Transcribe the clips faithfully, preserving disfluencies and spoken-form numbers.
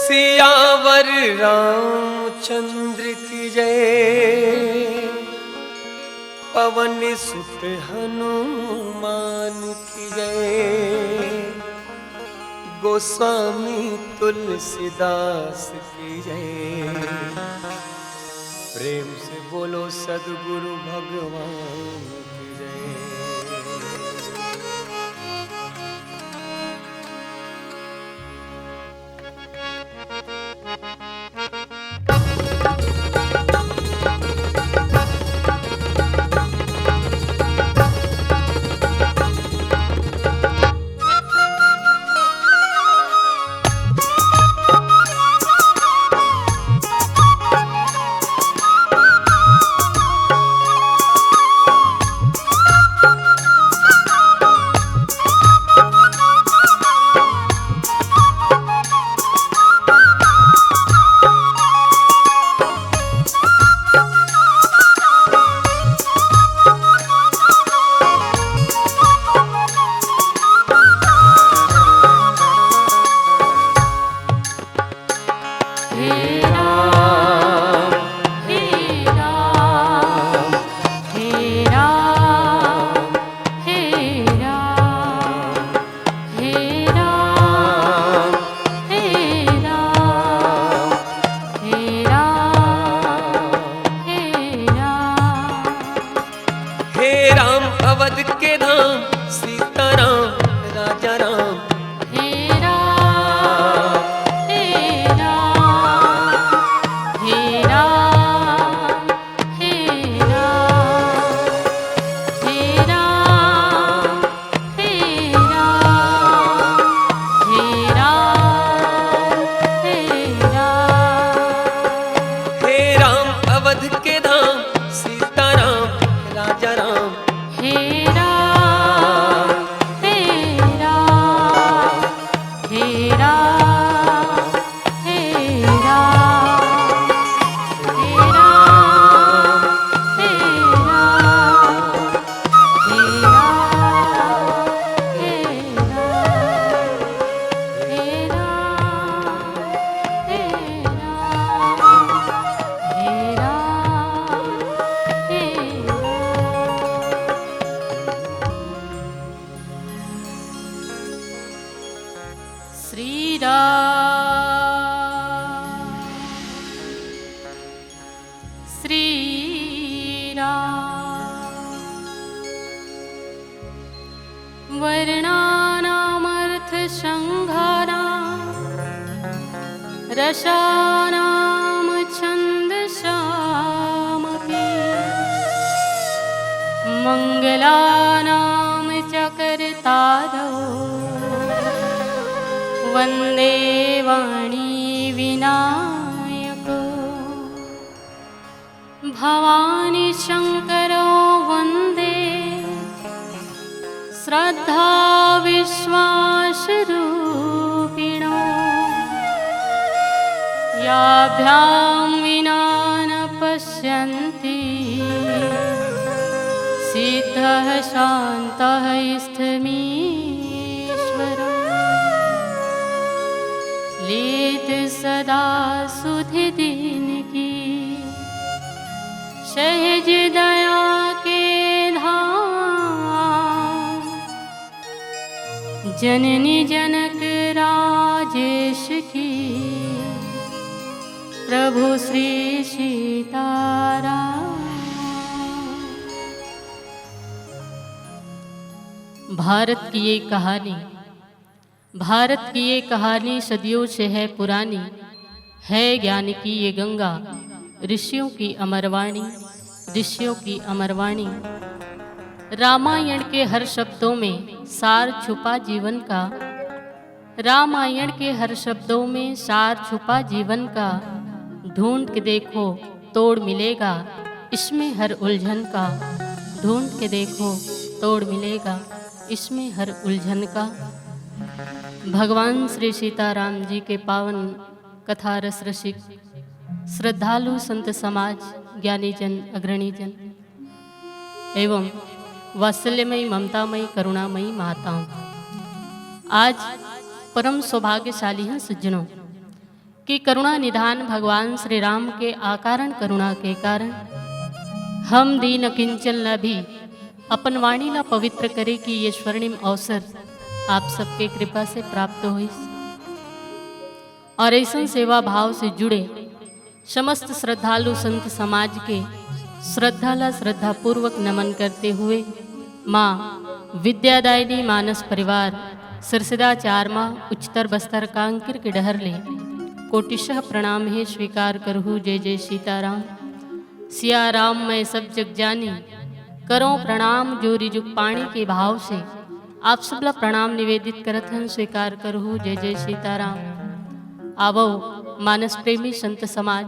सियावर रामचंद्र की जय, पवन सुत हनुमान की जय, गोस्वामी तुलसीदास की जय। प्रेम से बोलो सदगुरु भगवान की जय। हे राम अवध के धाम, सीताराम राजा राम। हे राम, हे राम, हे राम, हे राम, हे राम, हे राम, हे राम, हे राम। हे राम अवध के धाम, सीताराम राजा राम। हे राम, हे राम, हे राम, हे राम, हे राम, हे राम, हे राम, हे राम, हे राम, हे राम, हे राम, हे राम। श्री राम, श्री राम। वर्णानामर्थसङ्घानां रसानां छन्दसामपि। मङ्गलानां च कर्तारौ वन्दे वाणी विनायकौ। भवानी शङ्करौ वन्दे श्रद्धाविश्वासरूपिणौ। याभ्यां विना न पश्यन्ति सिद्ध सह शान्तः स्थमीश्वरम्। लेत सदा सुधि दीन की, सहज दया के धाम। जननी जनक राजेश की, प्रभु श्री सीताराम। भारत की ये कहानी, भारत की ये कहानी सदियों से है पुरानी, है ज्ञान की ये गंगा, ऋषियों की अमरवाणी, ऋषियों की अमरवाणी। रामायण के हर शब्दों में सार छुपा जीवन का, रामायण के हर शब्दों में सार छुपा जीवन का। ढूंढ के देखो, तोड़ मिलेगा इसमें हर उलझन का। ढूंढ के देखो, तोड़ मिलेगा इसमें हर उलझन का। भगवान श्री सीताराम जी के पावन कथा रस रसिक श्रद्धालु संत समाज, ज्ञानी जन, अग्रणी जन एवं वात्सल्यमयी, ममतामयी, करुणामयी माताओं, आज परम सौभाग्यशाली हैं सज्जनों, कि करुणा निधान भगवान श्री राम के अकारण करुणा के कारण हम दीन किंचन न भी अपन वाणी ला पवित्र करे की ये स्वर्णिम अवसर आप सबके कृपा से प्राप्त होइस। और ऐसन सेवा भाव से जुड़े समस्त श्रद्धालु संत समाज के श्रद्धा ला श्रद्धापूर्वक नमन करते हुए माँ विद्यादायिनी मानस परिवार सिरसिदा चारमा उच्चतर बस्तर कांकिर के डहर ले कोटिशः प्रणाम हे स्वीकार करहु। जय जय सीताराम। सिया राम मैं सब जग जानी, करो प्रणाम जोरी जुग पाणी के भाव से आप सबला प्रणाम निवेदित करत हन, स्वीकार करहु। जय जय सीताराम। आवो मानस प्रेमी संत समाज,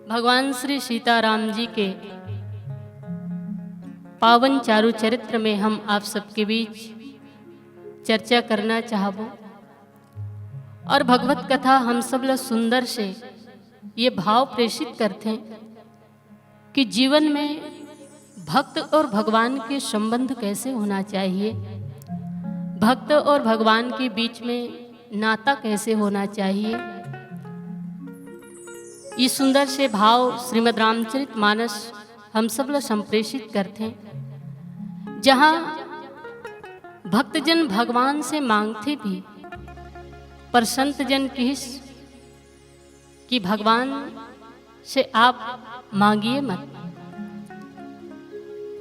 भगवान श्री सीताराम जी के पावन चारु चरित्र में हम आप सबके बीच चर्चा करना चाहबो। और भगवत कथा हम सब ला सुंदर से ये भाव प्रेषित करथे कि जीवन में भक्त और भगवान के संबंध कैसे होना चाहिए, भक्त और भगवान के बीच में नाता कैसे होना चाहिए। ये सुंदर से भाव श्रीमद् रामचरित मानस हम सब ला संप्रेषित करथे, जहाँ भक्तजन भगवान से मांगथे भी, पर संत जन किहिस कि भगवान से आप मांगिए मत,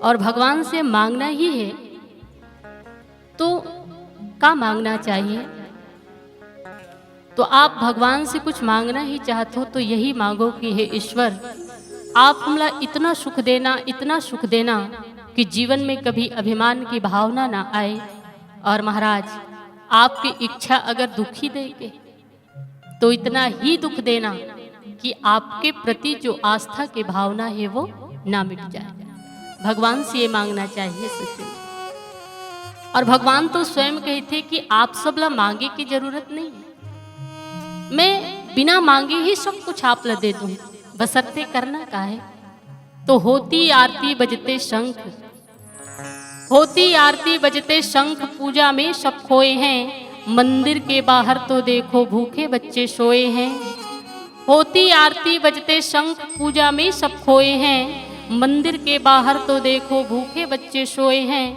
और भगवान से मांगना ही है तो का मांगना चाहिए? तो आप भगवान से कुछ मांगना ही चाहत हो तो यही मांगो कि हे ईश्वर, आप हमला इतना सुख देना, इतना सुख देना कि जीवन में कभी अभिमान की भावना ना आए। और महाराज, आपकी इच्छा अगर दुखी दे के, तो इतना ही दुख देना कि आपके प्रति जो आस्था की भावना है वो ना मिट जाए। भगवान से ये मांगना चाहिए सज्जन। और भगवान तो स्वयं कहते कि आप सब ला मांगे की जरूरत नहीं है, मैं बिना मांगे ही सब कुछ आप ला दे दूं, बसरते करना का है। तो होती आरती बजते शंख, होती आरती बजते शंख, पूजा में सब खोए हैं। मंदिर के बाहर तो देखो भूखे बच्चे सोए हैं। होती आरती बजते शंख, पूजा में सब खोए हैं। मंदिर के बाहर तो देखो भूखे बच्चे सोए हैं।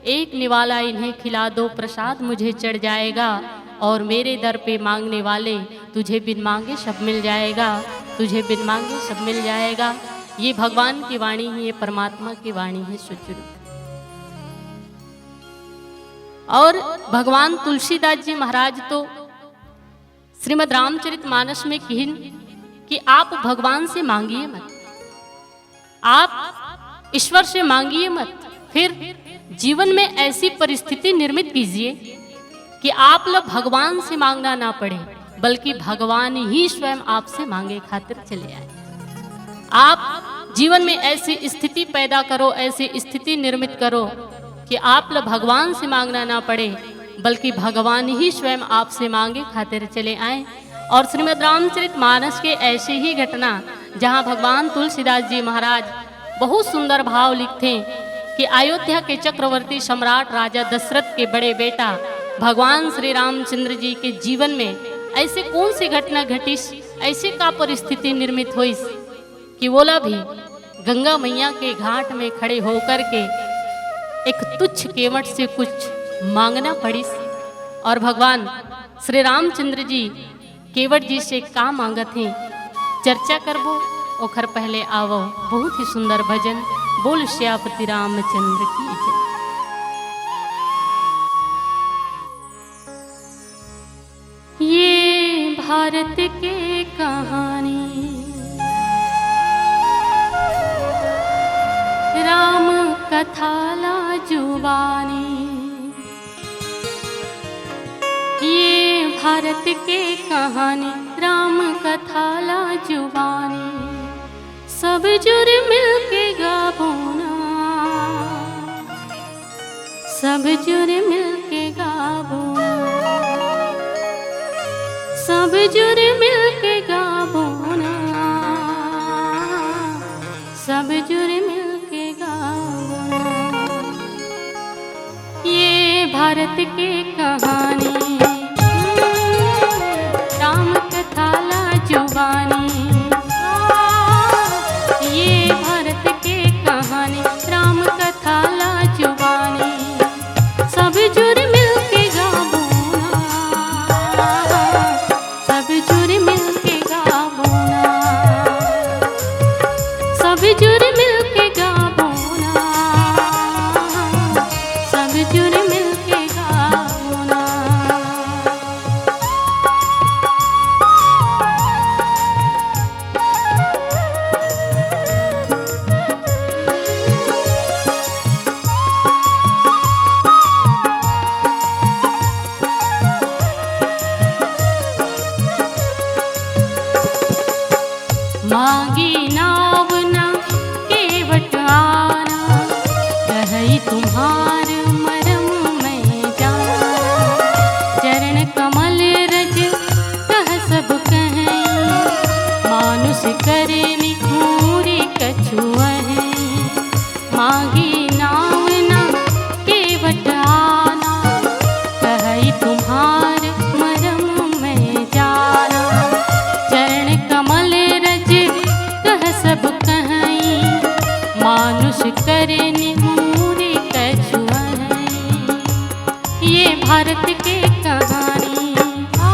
एक निवाला इन्हें खिला दो, प्रसाद मुझे चढ़ जाएगा। और मेरे दर पे मांगने वाले, तुझे बिन मांगे सब मिल जाएगा, तुझे बिन मांगे सब मिल जाएगा। ये भगवान की वाणी है, ये परमात्मा की वाणी है सज्जनों। और भगवान तुलसीदास जी महाराज तो श्रीमद् रामचरित मानस में किहिन कि आप भगवान से मांगिए मत, आप ईश्वर से मांगिए मत, फिर जीवन में ऐसी परिस्थिति निर्मित कीजिए कि आप ला भगवान से मांगना ना पड़े, बल्कि भगवान ही स्वयं आपसे मांगे खातिर चले आए। आप जीवन में ऐसी स्थिति पैदा करो, ऐसी स्थिति निर्मित करो कि आप ला भगवान से मांगना ना पड़े, बल्कि भगवान ही स्वयं आपसे मांगे खातिर चले आए। और श्रीमद् रामचरित मानस के ऐसे ही घटना, जहां भगवान तुलसीदास जी महाराज बहुत सुंदर भाव लिखते हैं कि अयोध्या के चक्रवर्ती सम्राट राजा दशरथ के बड़े बेटा भगवान श्री रामचंद्र जी के जीवन में ऐसे कौन सी घटना घटिस, ऐसे का परिस्थिति निर्मित होइस कि वोला भी गंगा मैया के घाट में खड़े होकर के एक तुच्छ केवट से कुछ मांगना पड़िस। और भगवान श्री रामचंद्र जी केवट जी से का मांगत हे, चर्चा करबो। ओखर पहले आवो बहुत ही सुंदर भजन, बोल श्यापति रामचंद्र की जय। ये भारत के कहानी, राम कथा ला जुबानी। ये भारत के कहानी, राम कथा ला जुबानी। सब जुर मिलके गाबो ना, सब जुर मिलके गाबो ना, सब जुर मिलके गाबो ना, सब जुर मिलके गाबो ना। ये भारत के कहानी, राम कथा ला जुबानी। ये भारत के कहानी, राम कथा ला जुबानी। सब जुर मिलके गाबो ना, सब जुर मिलके गाबो ना, सब जुर मिलके गाबो ना, सब जुर मिलके गाबो ना। मांगी नाव ना केवट आना, कहई तुम्हार मरम मैं जाना। चरण कमल रज कह सब कहई, मानुष करे निठूरी कछुअहई। मांगी नाव ना केवट आना, कहई तुम्हार मरम मैं जाना। चरण कमल रज कह सब कहई, मानुष करे निठूरी कछुअहई। ये भारत के कहानी, आ,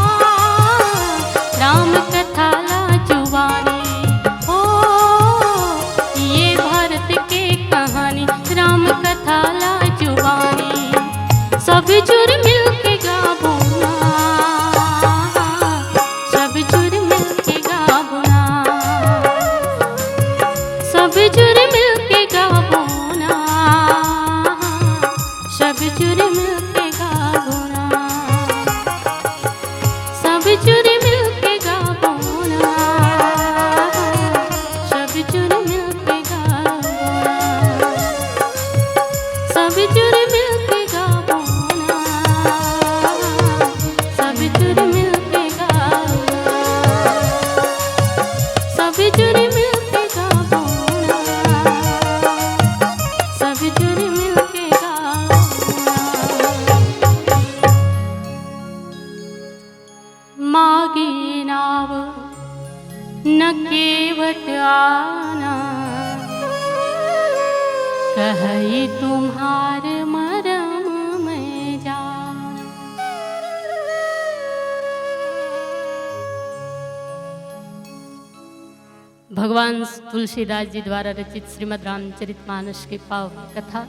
राम कथा ला जुबानी। ओ, ये भारत के कहानी, राम कथा ला जुबानी। सब जुर मिलके गाबो ना, सब जुर मिलके गाबो ना, सब जुर मिलके गाबो ना, सब जुर मिलके गाबो ना, सब जुर मिलके गाबो ना, सब जुर मिलके गाबो ना, सब जुर मिलके गाबो ना, सब जुर मिलके गाबो ना, सब जुर मिलके गाबो ना, सब जुर मिलके गाबो ना। मागी नाव न केवट आना, कहई तुम्हार मरम मैं जाना। भगवान तुलसीदास जी द्वारा रचित श्रीमद् रामचरितमानस की पावन कथा,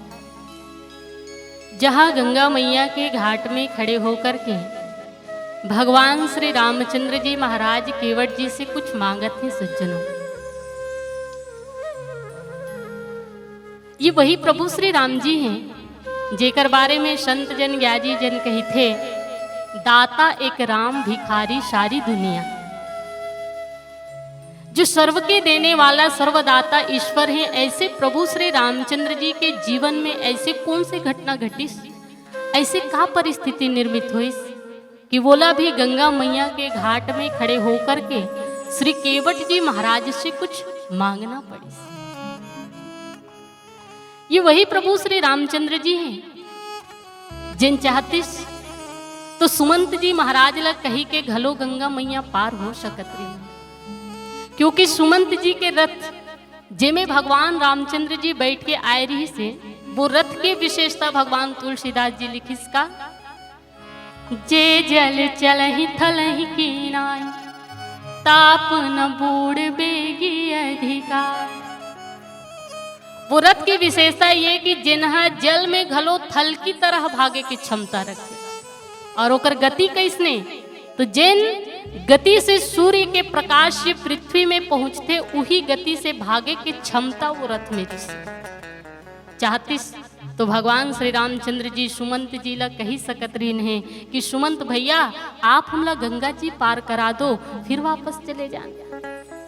जहाँ गंगा मैया के घाट में खड़े होकर के भगवान श्री रामचंद्र जी महाराज केवट जी से कुछ मांगत हैं सज्जनों। ये वही प्रभु श्री राम जी हैं जेकर बारे में संत जन ज्ञाजी जन कहिथे, दाता एक राम भिखारी सारी दुनिया। जो सर्व के देने वाला सर्वदाता ईश्वर है, ऐसे प्रभु श्री रामचंद्र जी के जीवन में ऐसे कौन से घटना घटिस, ऐसे का परिस्थिति निर्मित होइस कि वोला भी गंगा मैया के घाट में खड़े होकर के श्री केवट जी महाराज से कुछ मांगना पड़िस। ये वही प्रभु श्री रामचंद्र जी हैं, जेन चाहतिस तो सुमंत जी महाराज ला कही के घलो गंगा मैया पार हो सकत रही, क्योंकि सुमंत जी के रथ, जेमे भगवान रामचंद्र जी बैठ के आए रहिस हे, वो रथ के विशेषता भगवान तुलसीदास जी लिखिस का, जे जल चलहि थलहि कीनाय, ताप न बूड़ बेगी अधिकार। वो रथ की विशेषता ये कि जेन ह जल में घलो थल की तरह भागे की क्षमता रखे। और ओकर गति कैसने? तो जेन गति से सूर्य के प्रकाश ये पृथ्वी में पहुंचथे, उही गति से भागे की क्षमता वो रथ में रिहिस। चाहतिस तो भगवान श्री रामचंद्र जी सुमंत जी ला कही सकत रहिन हे कि सुमंत भैया, आप हमला गंगा जी पार करा दो, फिर वापस चले जान।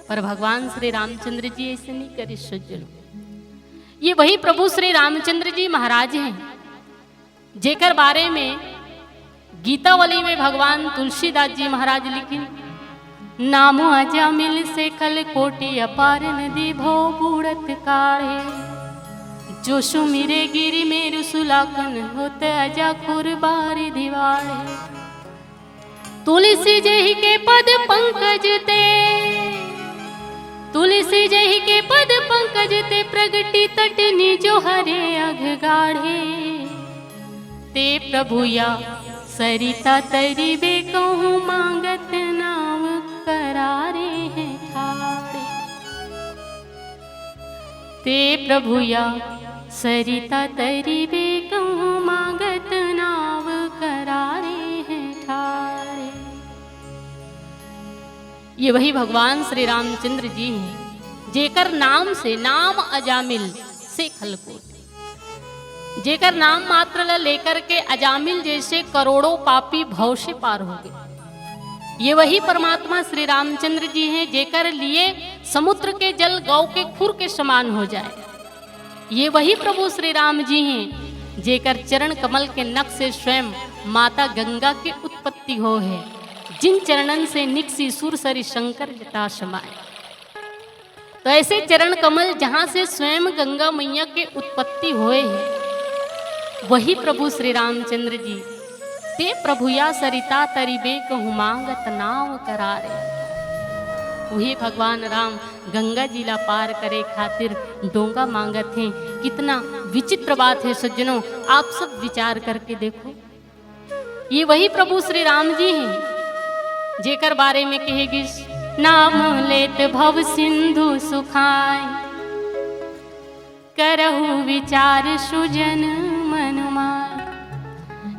पर भगवान श्री रामचंद्र जी ऐसे नहीं करिस सज्जनों। ये वही प्रभु श्री रामचंद्र जी महाराज हैं, जेकर बारे में गीतावली में भगवान तुलसीदास जी महाराज लिखिन, नाम अजामिल से खल कोटि अपार नदी भव बूड़त काढ़े। जो सुमिरे गिरि मेरु सुलाखन होत अजाखुर बारि दिवाड़े। तुलसी जहि के पद पंकज ते, तुलसी जहि के पद पंकज ते प्रगटि तट निजो हरे अघ गाढ़े। ते प्रभु या सरिता तरिबे कहूँ मांगत नाव करारे हैं ठाढ़े। ते प्रभु या सरिता तरिबे कहूँ मांगत नाव करारे हैं ठाढ़े। ये वही भगवान श्री रामचंद्र जी हैं, जेकर नाम से, नाम अजामिल से खलकोट, जेकर नाम मात्र ला लेकर के अजामिल जैसे करोड़ों पापी भव से पार हो गए। ये वही परमात्मा श्री रामचंद्र जी हैं, जेकर लिए समुद्र के जल गौ के खुर के समान हो जाए। ये वही प्रभु श्री राम जी हैं, जेकर चरण कमल के नख से स्वयं माता गंगा की उत्पत्ति हो है, जिन चरणन से निकसी सुरसरी शंकर जटा समाए। तो ऐसे चरण कमल, जहाँ से स्वयं गंगा मैया के उत्पत्ति होए है, वही प्रभु श्री रामचंद्र जी, ते प्रभु या सरिता तरिबे कहूँ मांगत नाव करारे। वही भगवान राम गंगा जी ला पार करे खातिर डोंगा मांगत हैं। कितना विचित्र बात है सज्जनों, आप सब विचार करके देखो। ये वही प्रभु श्री राम जी हैं, जेकर बारे में कहे गिस, नाम लेत भव सिंधु सुखाय, करहु विचार सुजन मन माय।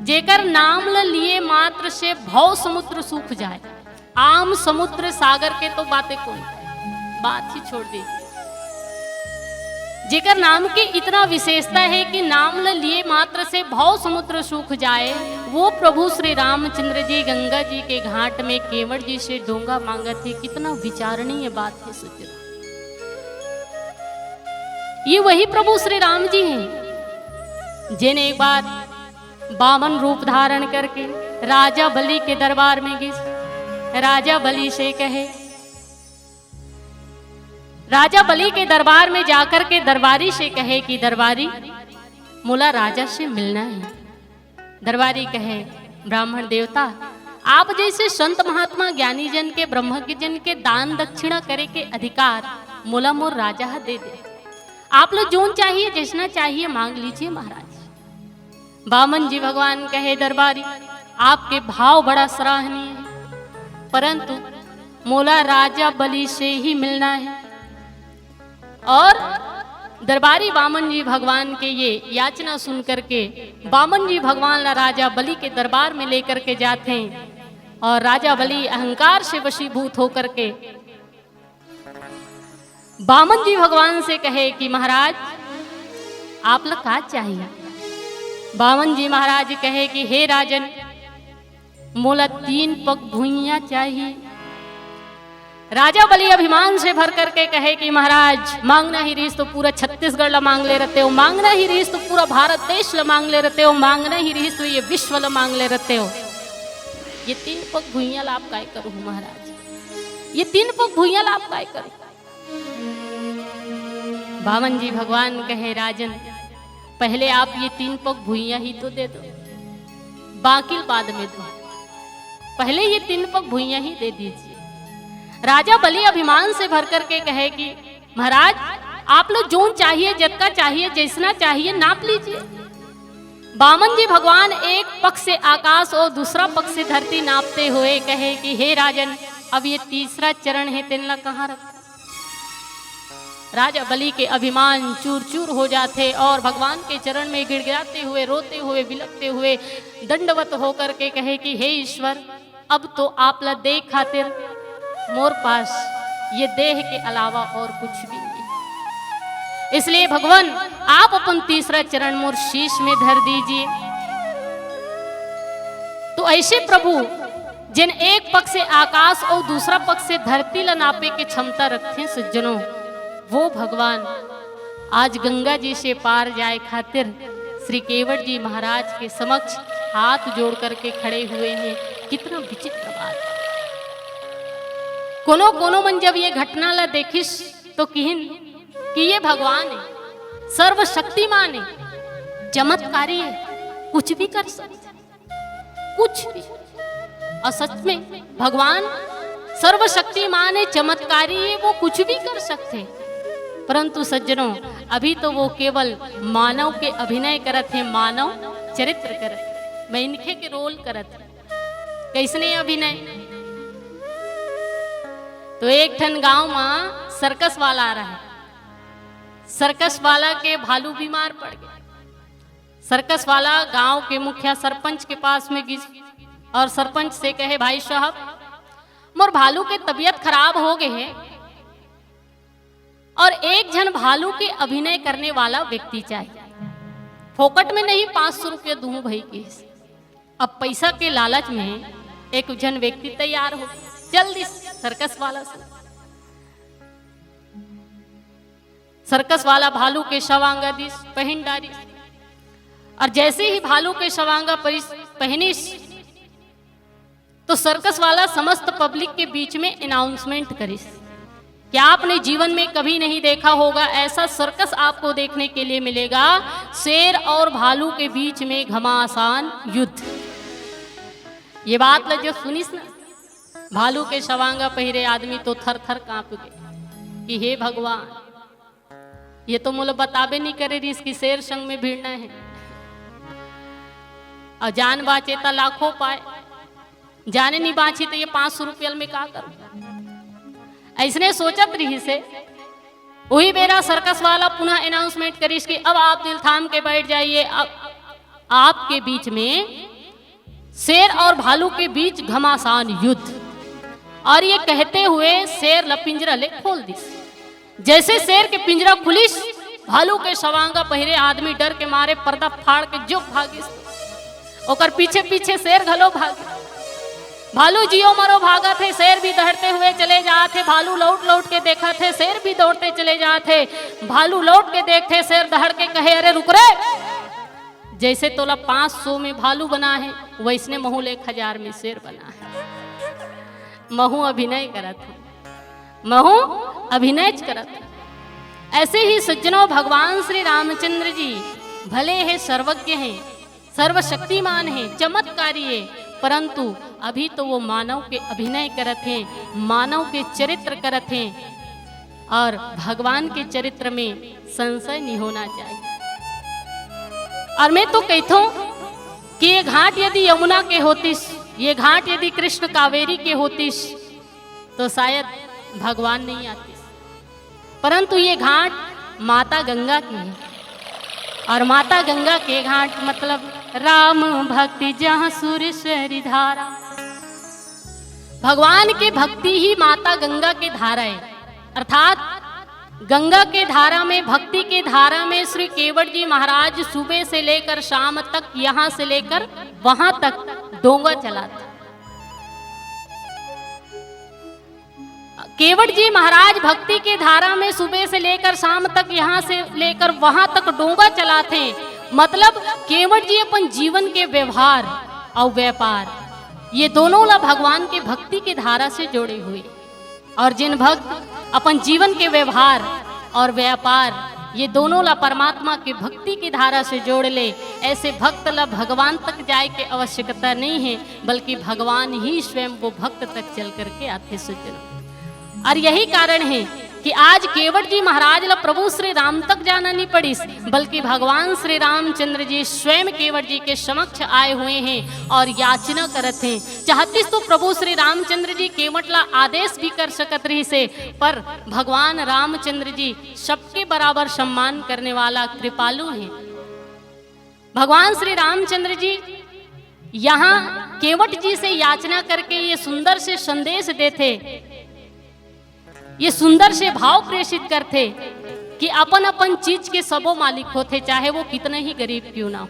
जेकर नाम ल लिए मात्र से भव समुद्र सूख जाए। आम समुद्र सागर के तो बातें कोई, बात ही छोड़ दीजिए। जेकर नाम के इतना विशेषता है कि नाम ल लिए मात्र से भव समुद्र सूख जाए, वो प्रभु श्री रामचंद्र जी गंगा जी के घाट में केवट जी से डोंगा मांगत है। कितना विचारणीय बात है सज्जनों। ये वही प्रभु श्री राम जी हैं, जेन एक बार बामन रूप धारण करके राजा बलि के दरबार में गिस। राजा बलि से कहे, राजा बलि के दरबार में जाकर के दरबारी से कहे कि दरबारी, मोला राजा से मिलना है। दरबारी कहे, ब्राह्मण देवता, आप जैसे संत महात्मा ज्ञानी जन के, ब्रह्मज्ञ जन के दान दक्षिणा करे के अधिकार मोला मोर राजा ह दे दे। आप लो जोन चाहिए, जैसना चाहिए, मांग लीजिए महाराज। बामन जी भगवान कहे, दरबारी, आपके भाव बड़ा सराहनीय है, परंतु मोला राजा बलि से ही मिलना है। और दरबारी बामन जी भगवान के ये याचना सुन करके बामन जी भगवान ला राजा बलि के दरबार में लेकर के जाते हैं। और राजा बलि अहंकार से वशीभूत होकर के बामन जी भगवान से कहे कि महाराज, आप ला का चाहिए? बामन जी महाराज कहे कि हे राजन, मोला तीन पग भुइयां चाहिए। राजा बलि अभिमान से भर करके कहे कि महाराज, मांगना ही रहिस तो पूरा छत्तीसगढ़ ला मांग ले रहते हो, मांगना ही रहिस तो पूरा भारत देश ला मांग ले रहते हो, मांगना ही रहिस तो ये विश्व ला मांग ले रहते हो। ये तीन पग भुइयां ला आप काय करो महाराज, ये तीन पग भुइयां ला आप काय करो? बामन जी भगवान कहे, राजन, पहले आप ये तीन पग भुइयां ही तो दे दो, बाकी बाद में दो, पहले ये तीन पग भुइयां ही दे दीजिए। राजा बलि अभिमान से भर करके कहे कि महाराज, आप लो जोन चाहिए, जतका चाहिए, जैसना चाहिए, नाप लीजिए। बामन जी भगवान एक पग से आकाश और दूसरा पग से धरती नापते हुए कहे कि हे राजन, अब ये तीसरा चरण है, तेन ला कहाँ रखो? राजा बलि के अभिमान चूर चूर हो जाथे और भगवान के चरण में गिड़गिड़ाते हुए, रोते हुए, बिलखते हुए दंडवत होकर के कहे कि हे ईश्वर, अब तो आप ला दे खातिर मोर पास ये देह के अलावा और कुछ भी नहीं। इसलिए भगवान, आप अपन तीसरा चरण मोर शीश में धर दीजिए। तो ऐसे प्रभु, जिन एक पग से आकाश और दूसरा पग से धरती ला नापे के क्षमता रखथे सज्जनों, वो भगवान आज गंगा जी से पार जाए खातिर श्री केवट जी महाराज के समक्ष हाथ जोड़ करके खड़े हुए हैं। कितना विचित्र बात है। कोनो कोनो मन जब ये घटना ला देखिस तो किहिन कि ये भगवान है, सर्वशक्तिमान है, चमत्कारी है, कुछ भी कर सकते, कुछ भी। और सच में भगवान सर्वशक्तिमान है, चमत्कारी है, वो कुछ भी कर सकते हैं। परंतु सज्जनों, अभी तो वो केवल मानव के अभिनय करत है, मानव चरित्र करत। मैं इनखे के रोल करत हूँ। कैसने अभिनय? तो एक ठन गांव में सर्कस वाला आ रहा है। सर्कस वाला के भालू बीमार पड़ गए। सर्कस वाला गांव के मुखिया सरपंच के पास में गिस और सरपंच से कहे, भाई साहब, मोर भालू के तबीयत खराब हो गए है और एक झन भालू के अभिनय करने वाला व्यक्ति चाहिए। फोकट में नहीं, पाँच सौ रुपया दूं भाई के। अब पैसा के लालच में एक झन व्यक्ति तैयार हो, चल दिस सर्कस वाला से। सर्कस वाला भालू के सवांगा दिस, पहन डारिस। और जैसे ही भालू के सवांगा परिस, पहनिस, तो सर्कस वाला समस्त पब्लिक के बीच में अनाउंसमेंट करिस कि आपने जीवन में कभी नहीं देखा होगा, ऐसा सर्कस आपको देखने के लिए मिलेगा, शेर और भालू के बीच में घमासान युद्ध। ये बात ला जो सुनिस ना, भालू के सवांगा पहिरे आदमी तो थर थर कांप गए कि हे भगवान, ये तो मोला बताबे नहीं करे रिस कि शेर संग में भिड़ना है। और जान बांचे त लाखों पाए, जाने नहीं बांची तो ये पाँच सौ रुपया में का करूं? ऐसने सोचत रहिस हे। वही बेरा सर्कस वाला पुनः अनाउंसमेंट करिस कि अब आप दिल थाम के बैठ जाइए, अब आपके बीच में शेर और भालू के बीच घमासान युद्ध। और ये कहते हुए शेर ला पिंजरा ले खोल दिस। जैसे शेर के पिंजरा खुलिस, भालू के सवांगा पहिरे आदमी डर के मारे पर्दा फाड़ के जो भागिस, ओकर पीछे पीछे शेर घलो भागिस। भालू जियो मरो भागत हे, शेर भी दहड़ते हुए चले जात हे। भालू लौट लौट के देखत हे, शेर भी दौड़ते चले जात हे। भालू लौट के देखथे, शेर दहड़ के कहे, अरे रुक रे, जैसे तोला पाँच सौ में भालू बना है, वैसने महू ले एक हजार में शेर बना है। महू अभिनय करत हूँ, महू अभिनय करत हूँ। ऐसे ही सज्जनों, भगवान श्री रामचंद्र जी भले हे, सर्वज्ञ हे, सर्वशक्तिमान हे, चमत्कारी हे, परंतु अभी तो वो मानव के अभिनय करत हे, मानव के चरित्र करत हे। और भगवान के चरित्र में संशय नहीं होना चाहिए। और मैं तो कहता हूँ कि ये घाट यदि यमुना के होतिस, ये घाट यदि कृष्ण कावेरी के होतिस, तो शायद भगवान नहीं आतिस। परंतु ये घाट माता गंगा के है, और माता गंगा के घाट मतलब राम भक्ति जहाँ सुर सरि धारा। भगवान के भक्ति ही माता गंगा के धारा है, अर्थात गंगा के धारा में, भक्ति के धारा में श्री केवट जी महाराज सुबह से लेकर शाम तक, यहाँ से लेकर वहां तक डोंगा चलाते। केवट जी महाराज भक्ति के धारा में सुबह से लेकर शाम तक, यहाँ से लेकर वहां तक डोंगा चलाथे। मतलब केवट जी अपन जीवन के व्यवहार और व्यापार, ये दोनों ला भगवान के भक्ति के धारा से जोड़े हुए। और जिन भक्त अपन जीवन के व्यवहार और व्यापार ये दोनों ला परमात्मा के भक्ति की धारा से जोड़ ले। ऐसे भक्त ला भगवान तक जाए के आवश्यकता नहीं है, बल्कि भगवान ही स्वयं वो भक्त तक चल करके आथे सज्जनों। और यही कारण है कि आज केवट जी महाराज ला प्रभु श्री राम तक जाना नहीं पड़िस, बल्कि भगवान श्री रामचंद्र जी स्वयं केवट जी के समक्ष आए हुए हैं और याचना करत हैं। चाहतिस तो प्रभु श्री रामचंद्र जी केवट ला आदेश भी कर सकत रहिसे, पर भगवान रामचंद्र जी सबके बराबर सम्मान करने वाला कृपालु हैं। भगवान श्री रामचंद्र जी यहाँ केवट जी से याचना करके ये सुंदर से संदेश देथे, ये सुंदर से भाव प्रेषित करथे कि अपन अपन चीज के सबो मालिक होथे, चाहे वो कितना ही गरीब क्यों ना हो,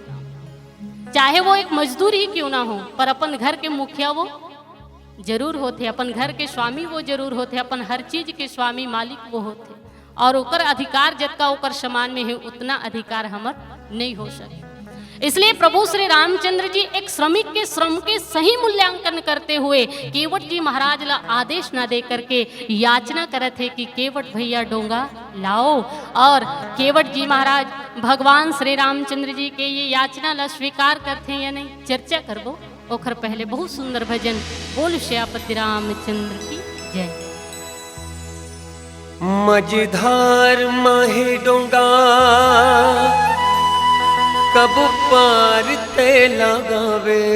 चाहे वो एक मजदूर ही क्यों ना हो, पर अपन घर के मुखिया वो जरूर होथे, अपन घर के स्वामी वो जरूर होथे, अपन हर चीज के स्वामी मालिक वो होथे। और ओकर अधिकार जतका ओकर समान में हे, उतना अधिकार हमर नहीं हो सके। इसलिए प्रभु श्री रामचंद्र जी एक श्रमिक के श्रम के सही मूल्यांकन करते हुए केवट जी महाराज ला आदेश ना दे करके याचना करत हे कि केवट भैया डोंगा लाओ। और केवट जी महाराज भगवान श्री रामचंद्र जी के ये याचना ला स्वीकार करथे या नहीं, चर्चा करबो। ओखर पहले बहुत सुंदर भजन, बोल श्यापति रामचंद्र की जय। मझधार माहे डोंगा, कब पार ते लगावे।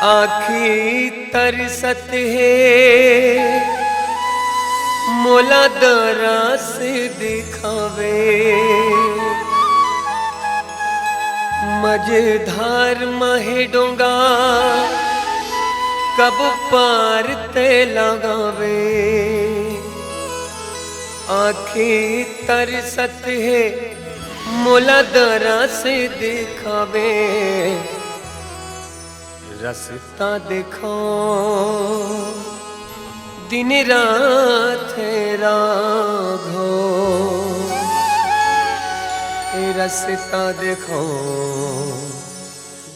आखी तरसत हे, मोला दरस दिखावे। मझधार माहे डोंगा, कब पार ते लगावे। आखी तरसत हे, मोला दरस दिखावे। रस्ता देखो दिन रात हे राघो, रस्ता देखो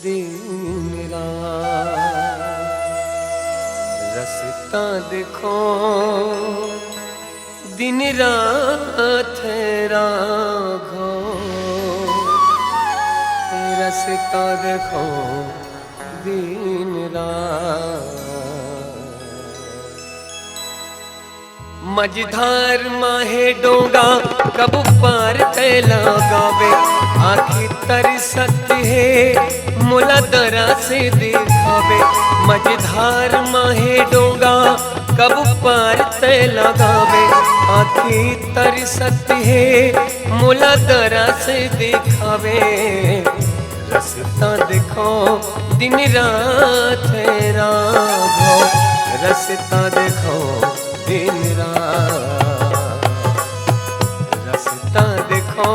दिन रात, रस्ता देखो दिन रात हे राघो, रस्ता देखो दिन रात। मझधार माहे डोंगा, कब पार ते लगावे। आखी तरसत हे, मोला दरस दिखावे। मझधार माहे डोंगा, कब पार ते लगावे। आखी तरसत हे, मोला दरस दिखावे। रस्ता देखो दिन रात हे राघो, रस्ता देखो दिन रात, रस्ता देखो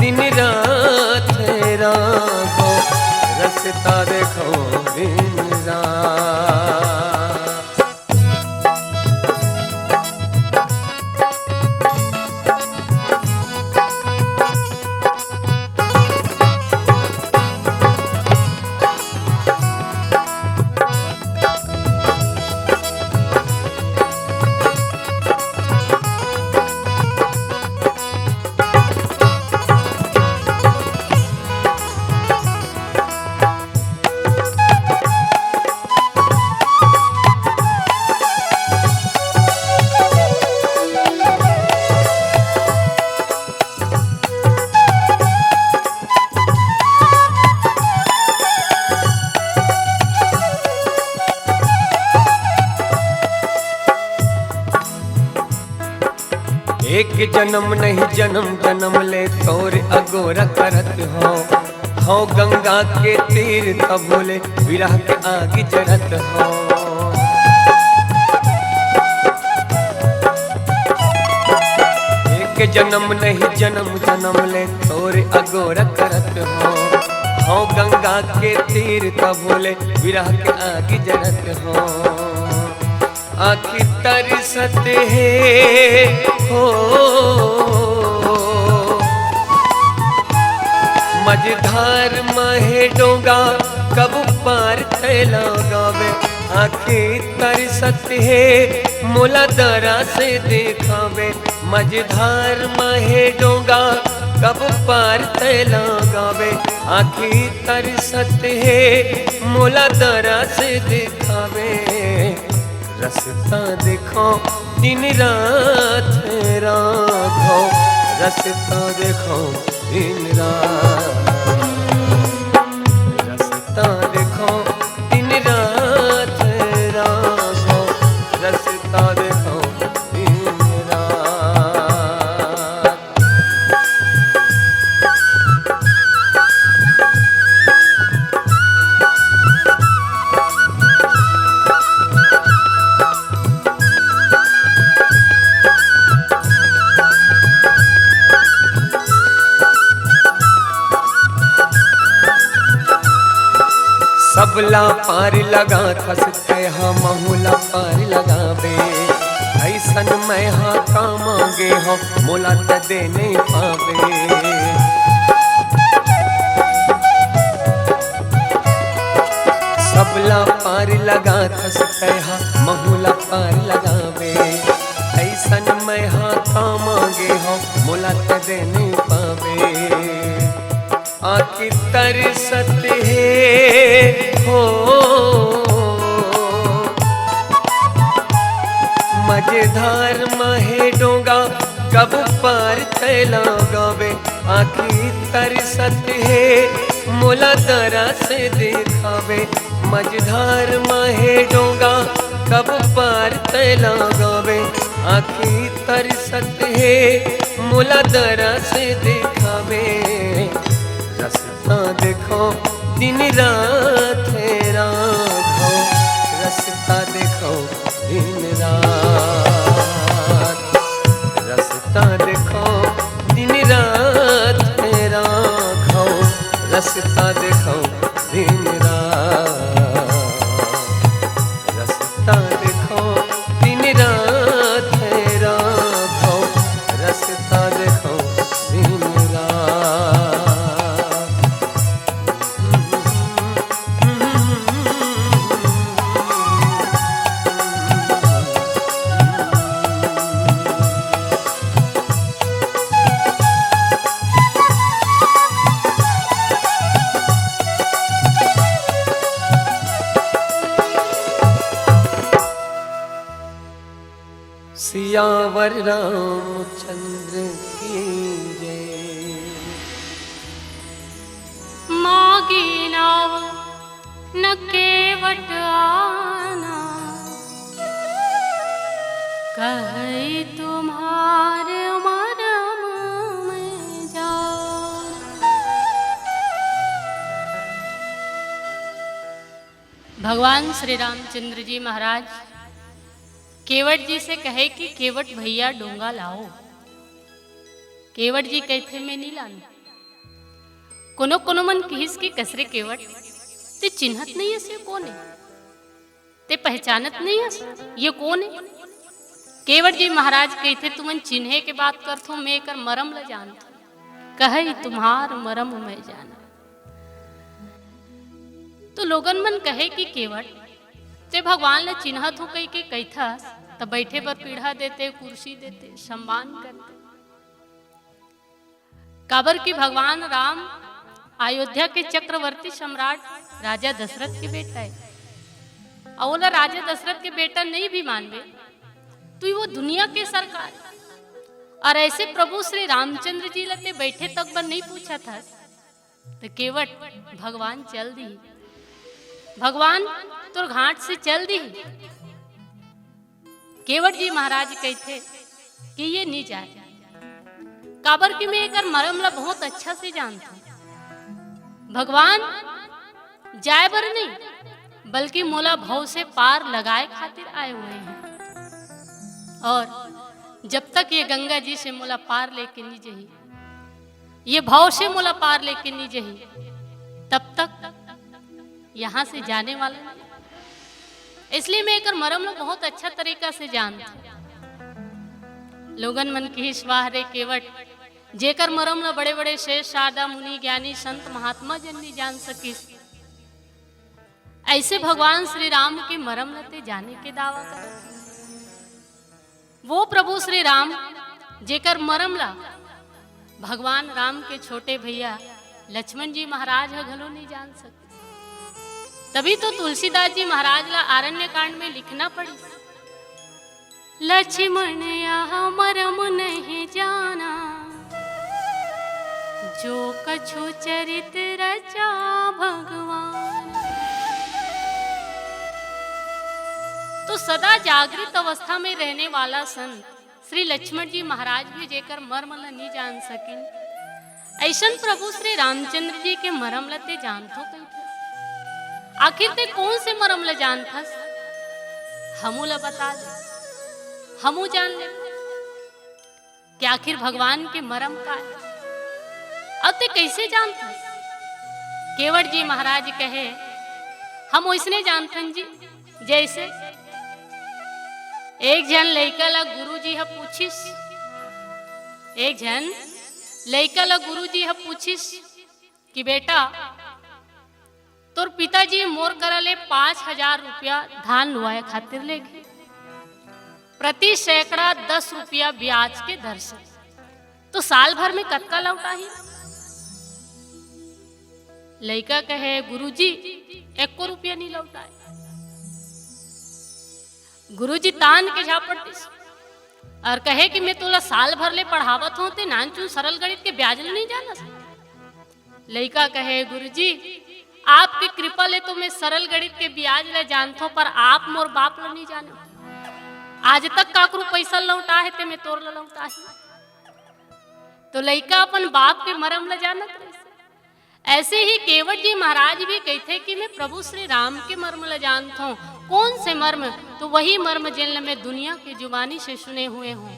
दिन रात हे राघो, रस्ता देखो दिन रात। एक जनम नहीं जनम जनम ले तोर अगोरा करत हो, हो गंगा के तीर तभो ले विरह के आग जरत हो। एक जनम नहीं जनम जनम ले तोर अगोरा करत हो, हो गंगा के तीर तभो ले विरह के आग जरत हो। आखी तरसत हे हो मझधार माहे डोंगा, कब पार ते लगावे। आँखी तरसत हे मोला दरा से देखावे, मझधार म हे डोंगा कब पार तै लगावे। आँखी तरसत हे मोला दरा से देखावे, रस्ता देखो दिन रात राघव, रस्ता देखो दिन रात, रस्ता देखो दिन रात राघव, रस्ता देखो दिन रात। सबला पार लगाथस तैं हा महू ला पार लगाबे, अइसन मैं हा का मांगे हंव मोला त दे नइ पाबे। सबला पार लगाथस तैं हा महू ला पार लगाबे, अइसन मैं हा का मांगे हंव मोला त दे नइ पाबे। आँखी तरसत हे हो मझधार म हे डोंगा कब पार तै लगावे। आँखी तरसत हे मोला दरा से देखावे, मझधार म हे डोंगा कब पार तै लगावे। आँखी तरसत हे मोला दरा से देखावे, रस्ता देखो दिन रात राघव, रस्ता देखो दिन रात, रस्ता देखो दिन रात राघव, रस्ता देखो दिन रात, रस्ता देखो दिन रात राघव, रस्ता देखो दिन रात। सियावर रामचंद्र की जय। मागी नाव न केवट आना, कहई तुम्हार मरम में जान। भगवान श्री रामचंद्र जी महाराज केवट जी से कहे कि केवट भैया डोंगा लाओ। केवट जी कहिथे, "मैं नी लानों।" कोनो कोनो मन किहिस कि, "कस रे केवट, ते चिन्हत नइ हस, ये कोन ए? ते पहचानत नइ हस, ये कोन ए?" केवट जी महाराज कहिथे, "तुमन चिन्हे के बात करथो, मैं एकर मरम ल जानथों। कहई तुम्हार मरम मैं जाना।" तो लोगन मन कहे कि केवट, ते भगवान ल चिन्हत हो कहिके कहिथस, त बइठे बर पीढ़ा देते, कुर्सी देते, सम्मान करते। काबर कि भगवान राम अयोध्या के चक्रवर्ती सम्राट राजा दशरथ के बेटा हे। अउ ओला राजा दशरथ के बेटा नइ भी मानबे, तो वो दुनिया के सरकार। अउ अइसे प्रभु श्री रामचंद्र जी ल ते बइठे तक बर नइ पूछत हस, त केवट भगवान चल दिही, भगवान तोर घाट से चल दिही। केवट जी महाराज कहिथे कि ये नी जाय, काबर कि मैं एकर मरम ला बहुत अच्छा से जानथों। भगवान जाय बर नहीं, बल्कि मोला भव से पार लगाए खातिर आए हुए हैं। और जब तक ये गंगा जी से मोला पार लेके नी जही, ये भव से मोला पार लेके नी जही, तब तक यहाँ से जाने वाला नहीं। इसलिए मैं एकर मरम ला बहुत अच्छा तरीका से जानथों। लोगन मन किहिस, "वाह रे केवट, जेकर मरम ला बड़े-बड़े श्रेष्ठ शारदा मुनि, ज्ञानी, संत, महात्मा जन नी जान सकिस, ऐसे भगवान श्री राम के मरम ल ते जाने के दावा करत हे। वो प्रभु श्री राम, जेकर मरम ला भगवान राम के छोटे भैया लक्ष्मण जी महाराज ह घलो नहीं जान सके। तभी तो तुलसीदास जी महाराज ला आरण्य कांड में लिखना पड़ी, लक्ष्मण यह मरम नहीं जाना, जो कछु चरित रचा भगवान। तो सदा जागृत अवस्था में रहने वाला संत श्री लक्ष्मण जी महाराज भी जेकर मर्म ल नहीं जान सकिन, ऐसन प्रभु श्री रामचंद्र जी के मरम ल ते जानथो कहिथस। आखिर ते कौन से मरम ल जानथस? हमू ल बता दे, हमू जान ले कि आखिर भगवान के मरम का है। अब ते कैसे जानथस? केवट जी महाराज कहे, हम ओइसने जानथन जी, जैसे एक झन लइका ला गुरुजी ह पूछिस, एक झन लइका ला गुरुजी ह पूछिस कि बेटा, तोर पिताजी मोर करा ले पाँच हजार रुपया धान लुवाए खातिर लेगे, प्रति सैकड़ा दस रुपया ब्याज के दर से, तो साल भर में कतका लौटाही? लइका कहे, गुरुजी, एको रुपया नहीं लौटाए। गुरुजी तान के झापट दिस और कहे कि मैं तोला साल भर ले पढ़ावत हूँ, ते नानचुन सरल गणित के ब्याज ल नहीं जानस। लइका कहे, गुरुजी, आपके कृपा ले तो मैं सरल गणित के ब्याज ल जानथों, पर आप मोर बाप ल नहीं जाने। आज तक काकरू पैसा लौटा है, ते मैं तोर ल लौटा है। तो लइका अपन बाप के मरम ल जानत रहिस। ऐसे ही केवट जी महाराज भी कहिथे कि मैं प्रभु श्री राम के मर्म ल जानथों। कौन से मर्म? तो वही मर्म जिन ल मैं दुनिया के जुबानी से सुने हुए हूँ।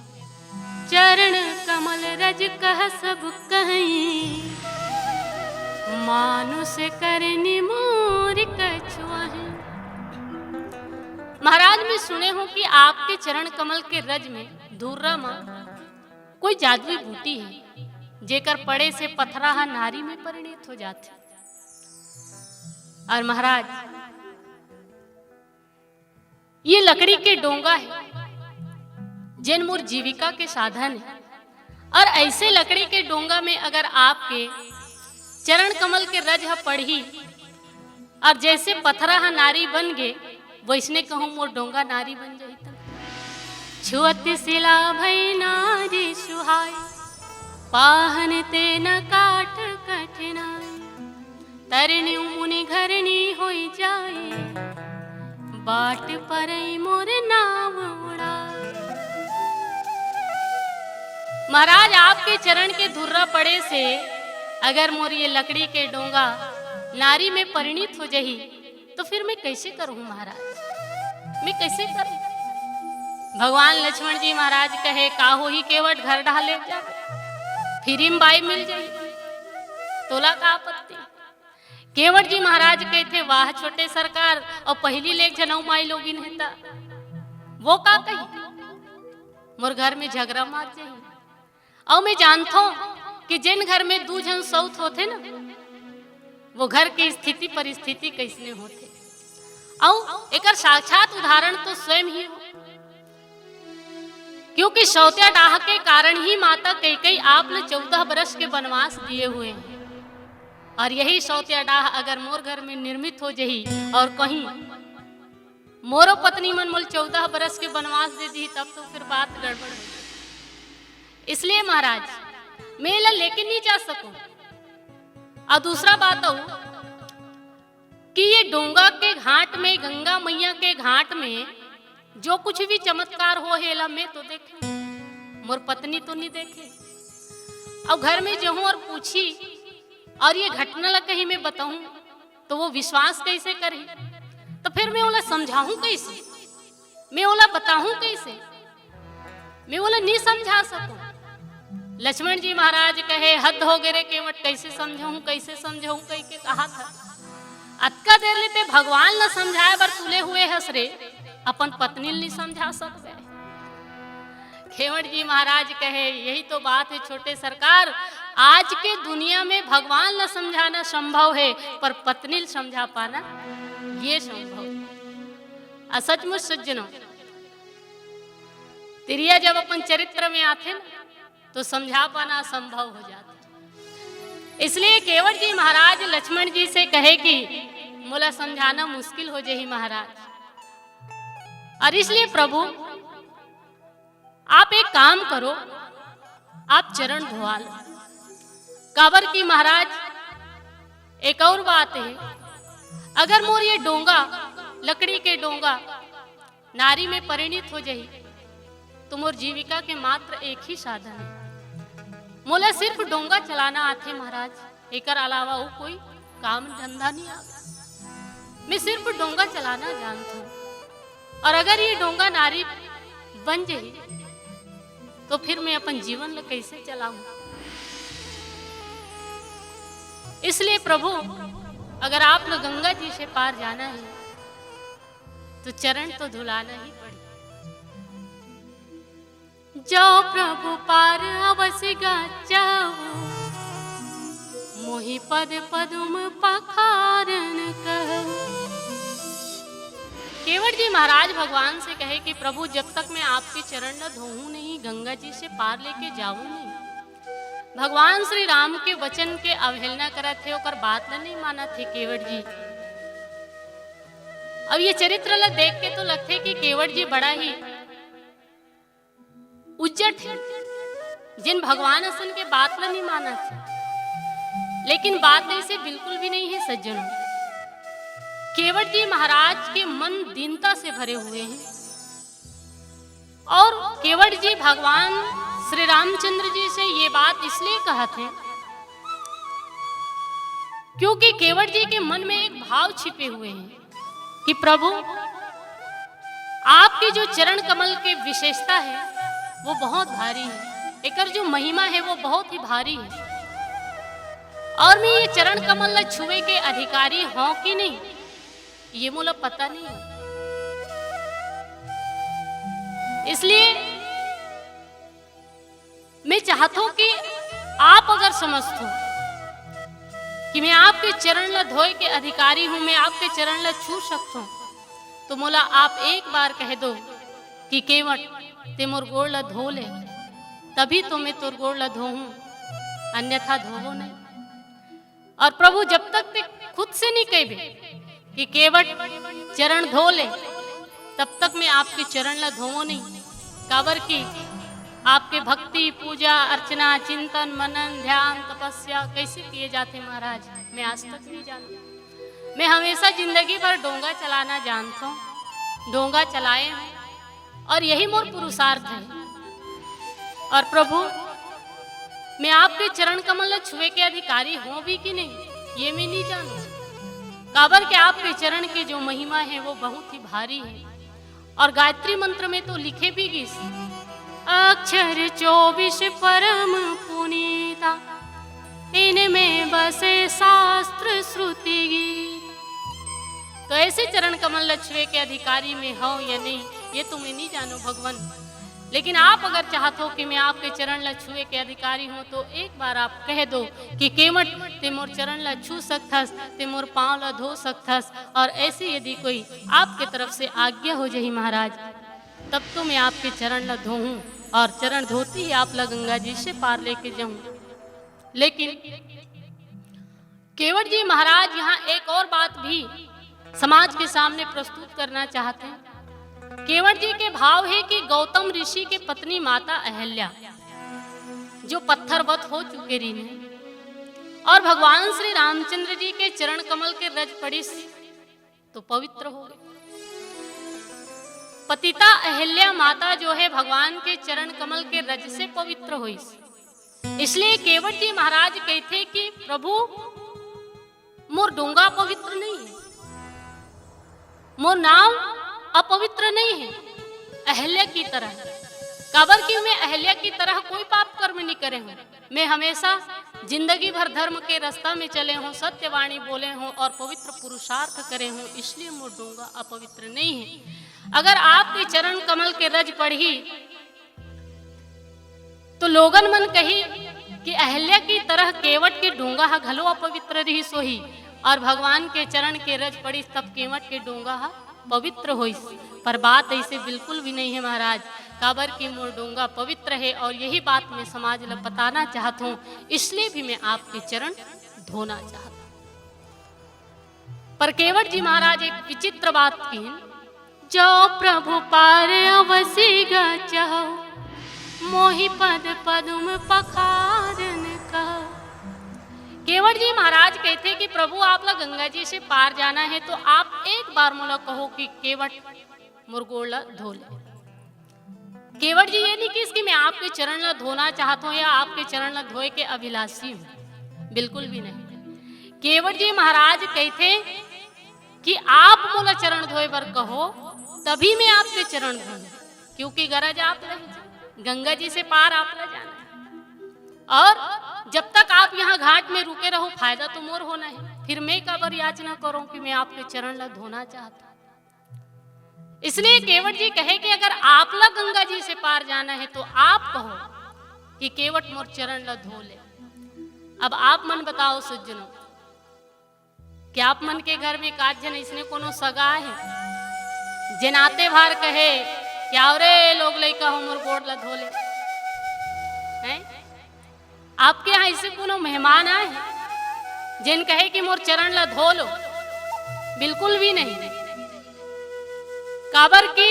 चरण कमल रज कह सब कहीं, मानुष करनी मोर कछुआही। महाराज, मैं सुने हूँ कि आपके चरण कमल के रज में धुर्रा मा कोई जादुई बूटी है, जेकर पड़े से पथरा हा नारी में परिणित हो जाथे। और महाराज, ये लकड़ी के डोंगा है, जेन मोर जीविका के साधन है। और ऐसे लकड़ी के डोंगा में अगर आपके चरण कमल के रज ह पड़ही और जैसे पथरा ह नारी बन गे, वैसने कहूँ मोर डोंगा नारी बन जाही त। छुअत सिला भई नारी सुहाई, पाहन ते न काट कठिनाई। तरनी मुनि घरनी होई जाए, बाट परई मोर नाव उड़ाए। महाराज, आपके चरण के धुर्रा पड़े से अगर मोर ये लकड़ी के डोंगा नारी में परिणित हो जाही, तो फिर मैं कैसे करूँ महाराज, मैं कैसे करूँ? भगवान लक्ष्मण जी महाराज कहे, का होही केवट, घर डहा ले जा, फिर इम बाई मिल जाही, तोला का आपत्ति? केवट जी महाराज कहिथे, वाह छोटे सरकार, अउ पहिली ले एक झन अउ माई लोगिन हे त वो का कही? मोर घर में झगरा मात जाही। अउ मैं जानथों कि जेन घर में दू झन सौत होथे ना, वो घर के स्थिति परिस्थिति कैसने होथे। अउ एकर साक्षात उदाहरण तो स्वयं ही हो, क्योंकि सौतिया डाह के कारण ही माता कैकई आप ल चौदह बरस के बनवास दिए हुए हैं। और यही सौतिया डाह अगर मोर घर में निर्मित हो जही और कहीं मोरो पत्नी मन मोल चौदह बरस के बनवास दे दी, तब तो फिर बात गड़बड़ हो जाही। इसलिए महाराज, मैं एला लेके नहीं जा सकूं। और दूसरा बात अउ कि ये डोंगा के घाट में, गंगा मैया के घाट में जो कुछ भी चमत्कार हो हे, एला मैं तो देखे, मोर पत्नी तो नहीं देखे। अउ घर में जहूं और पूछी और ये घटना ला कहीं मैं बताऊं, तो वो विश्वास कैसे करही? तो फिर मैं ओला समझाहूं कैसे? मैं ओला बताहूं कैसे? मैं ओला नहीं समझा सकूं। लक्ष्मण जी महाराज कहे, हद हो गे रे केवट, कैसे समझाहूं, कैसे समझाहूं कहि के कहा था। अतका देर ले ते भगवान ल समझाए बर तुले हुए हस रे, अपन पत्नी ल नहीं समझा सकबे। केवट जी महाराज कहे, यही तो बात है छोटे सरकार, आज के दुनिया में भगवान ल समझाना संभव है, पर पत्नी ल समझा पाना ये संभव। आ सचमुच सज्जनों, तिरिया जब अपन चरित्र में आथे ना, तो समझा पाना असंभव हो जाथे। इसलिए केवट जी महाराज लक्ष्मण जी से कहे कि मोला समझाना मुश्किल हो जाही महाराज, और इसलिए प्रभु आप एक काम करो, आप चरण धोवा लो। काबर कि महाराज, एक और बात है, अगर मोर ये डोंगा, लकड़ी के डोंगा, नारी में परिणित हो जाही, तो मोर जीविका के मात्र एक ही साधन है। मोला सिर्फ डोंगा चलाना आथे महाराज, एकर अलावा वो कोई काम धंधा नहीं आवे। मैं सिर्फ डोंगा चलाना जानथों, और अगर ये डोंगा नारी बन जाही, तो फिर मैं अपन जीवन ल कैसे चलाऊं? इसलिए प्रभु, अगर आप ल गंगा जी से पार जाना है, तो चरण तो धुलाना ही पड़ेगा। जो प्रभु पार अवसि गाचहु, मोहि पद पदुम पखारन कहु। केवट जी महाराज भगवान से कहे कि प्रभु, जब तक मैं आपके चरण न धोहूं नहीं, गंगा जी से पार लेके जाऊं नहीं। भगवान श्री राम के वचन के अवहेलना करत हे, ओकर बात ल नहीं मानत हे केवट जी। अब ये चरित्र ल देख के तो लगथे कि केवट जी बड़ा ही उज्जट हे, जेन भगवान असन के बात ल नहीं मानत हे। लेकिन बात ऐसे बिल्कुल भी नहीं है सज्जनों। केवट जी महाराज के मन दीनता से भरे हुए हैं, और केवट जी भगवान श्री रामचंद्र जी से ये बात इसलिए कहत हैं, क्योंकि केवट जी के मन में एक भाव छिपे हुए हैं कि प्रभु, आपके जो चरण कमल के विशेषता है, वो बहुत भारी है, एकर जो महिमा है, वो बहुत ही भारी है, और मैं ये चरण कमल ला छुए के अधिकारी हूँ कि नहीं, ये मोला पता नहीं है। इसलिए मैं चाहत हूं कि आप अगर समझत हो कि मैं आपके चरण ला धोए के अधिकारी हूं, मैं आपके चरण ला छू सकत हूं, तो मोला आप एक बार कह दो कि केवट, ते मोर गोड़ ला धो ले, तभी तो मैं तोर गोड़ ला धोहूं, अन्यथा धोवो नहीं। और प्रभु, जब तक ते खुद से नहीं कहबे कि केवट चरण धो ले, तब तक मैं आपके चरण ला धोवो नहीं। काबर कि आपके भक्ति, पूजा, अर्चना, चिंतन, मनन, ध्यान, तपस्या कैसे किए जाते महाराज, मैं आज तक नहीं जानू। मैं हमेशा जिंदगी भर डोंगा चलाना जानता हूँ, डोंगा चलाए हूँ, और यही मोर पुरुषार्थ है। और प्रभु, मैं आपके चरण कमल ला छुए के अधिकारी हूँ भी कि नहीं, ये मैं नहीं जानू। काबर के आपके चरण के जो महिमा है, वो बहुत ही भारी है। और गायत्री मंत्र में तो लिखे भी गिस, अक्षर चौबीस परम पुनीता, इनमें बसे शास्त्र श्रुति गीत। तो ऐसे चरण कमल ला छुए के अधिकारी मैं हूँ या नहीं, ये तो मैं नहीं जानू भगवान। लेकिन आप अगर चाहत हो कि मैं आपके चरण ला छुए के अधिकारी हूँ, तो एक बार आप कह दो कि केवट, ते मोर चरण ला छू सकथस, ते मोर पाँव ला धो सकथस। और ऐसे यदि कोई आपके तरफ से आज्ञा हो जाही महाराज, तब तो मैं आपके चरण ला धोहूं और चरण धोती ही आप ला गंगा जी से पार लेके जाऊं। लेकिन केवट जी महाराज यहाँ एक और बात भी समाज के सामने प्रस्तुत करना चाहते हैं। केवट जी के भाव है कि गौतम ऋषि के पत्नी माता अहल्या, जो पत्थरवत हो चुके रही है, और भगवान श्री रामचंद्र जी के चरण कमल के रज पड़िस तो पवित्र हो गए। पतिता अहल्या माता जो है, भगवान के चरण कमल के रज से पवित्र होइस। इसलिए केवट जी महाराज कहते कि प्रभु, मोर डोंगा पवित्र नहीं है, मोर नाम अपवित्र नहीं है अहल्या की तरह। काबर कि मैं अहल्या की तरह कोई पाप कर्म नहीं करे हूँ। मैं हमेशा जिंदगी भर धर्म के रास्ता में चले हूँ, सत्यवाणी बोले हूँ और पवित्र पुरुषार्थ करे हूँ, इसलिए मोर डोंगा अपवित्र नहीं है। अगर आपके चरण कमल के रज पड़ही तो लोगन मन कही कि अहल्या की तरह केवट के डोंगा ह घलो अपवित्र रहिस होही, और भगवान के चरण के रज पड़िस, तब केवट के डोंगा ह पवित्र होइस। पर बात ऐसे बिल्कुल भी नहीं है महाराज, काबर कि मोर डोंगा पवित्र है और यही बात मैं समाज ला बताना चाहत हूँ, इसलिए भी मैं आपके चरण धोना चाहत हूँ। पर केवट जी महाराज एक विचित्र बात किहिन, "जो प्रभु पार अवसि गचहु, मोहि पद पदुम पखारन कह।" केवट जी महाराज कहते कि प्रभु, आप ला गंगा जी से पार जाना है, तो आप एक बार मोला कहो कि केवट मोर गोड़ ला धो ले। केवट जी ये नहीं किहिस कि मैं आपके चरण ला धोना चाहत हूँ या आपके चरण ला धोए के अभिलाषी हूँ, बिल्कुल भी नहीं। केवट जी महाराज कहते कि आप मोला चरण धोए बर कहो, तभी मैं आपके चरण धोऊं, क्योंकि गरज आप ला ही, गंगा जी से पार आप ला जाना है। और जब तक आप यहाँ घाट में रुके रहो, फायदा तो मोर होना है, फिर मैं काबर याचना करूं कि मैं आपके चरण ला धोना चाहता हूं। इसलिए केवट जी कहे कि अगर आप ला गंगा जी से पार जाना है तो आप कहो कि केवट मोर चरण ला धो ले। अब आप मन बताओ सज्जनों, क्या आप मन के घर में एक आध झन इसने कोनो सगा है, जेन आते भार कहे कि "आओ रे लोग लइका हो, मोर गोड़ ला धो ले"? हैं? आपके यहाँ ऐसे कोनो मेहमान आए हैं, जेन कहे कि "मोर चरण ला धो लो"? बिल्कुल भी नहीं। काबर कि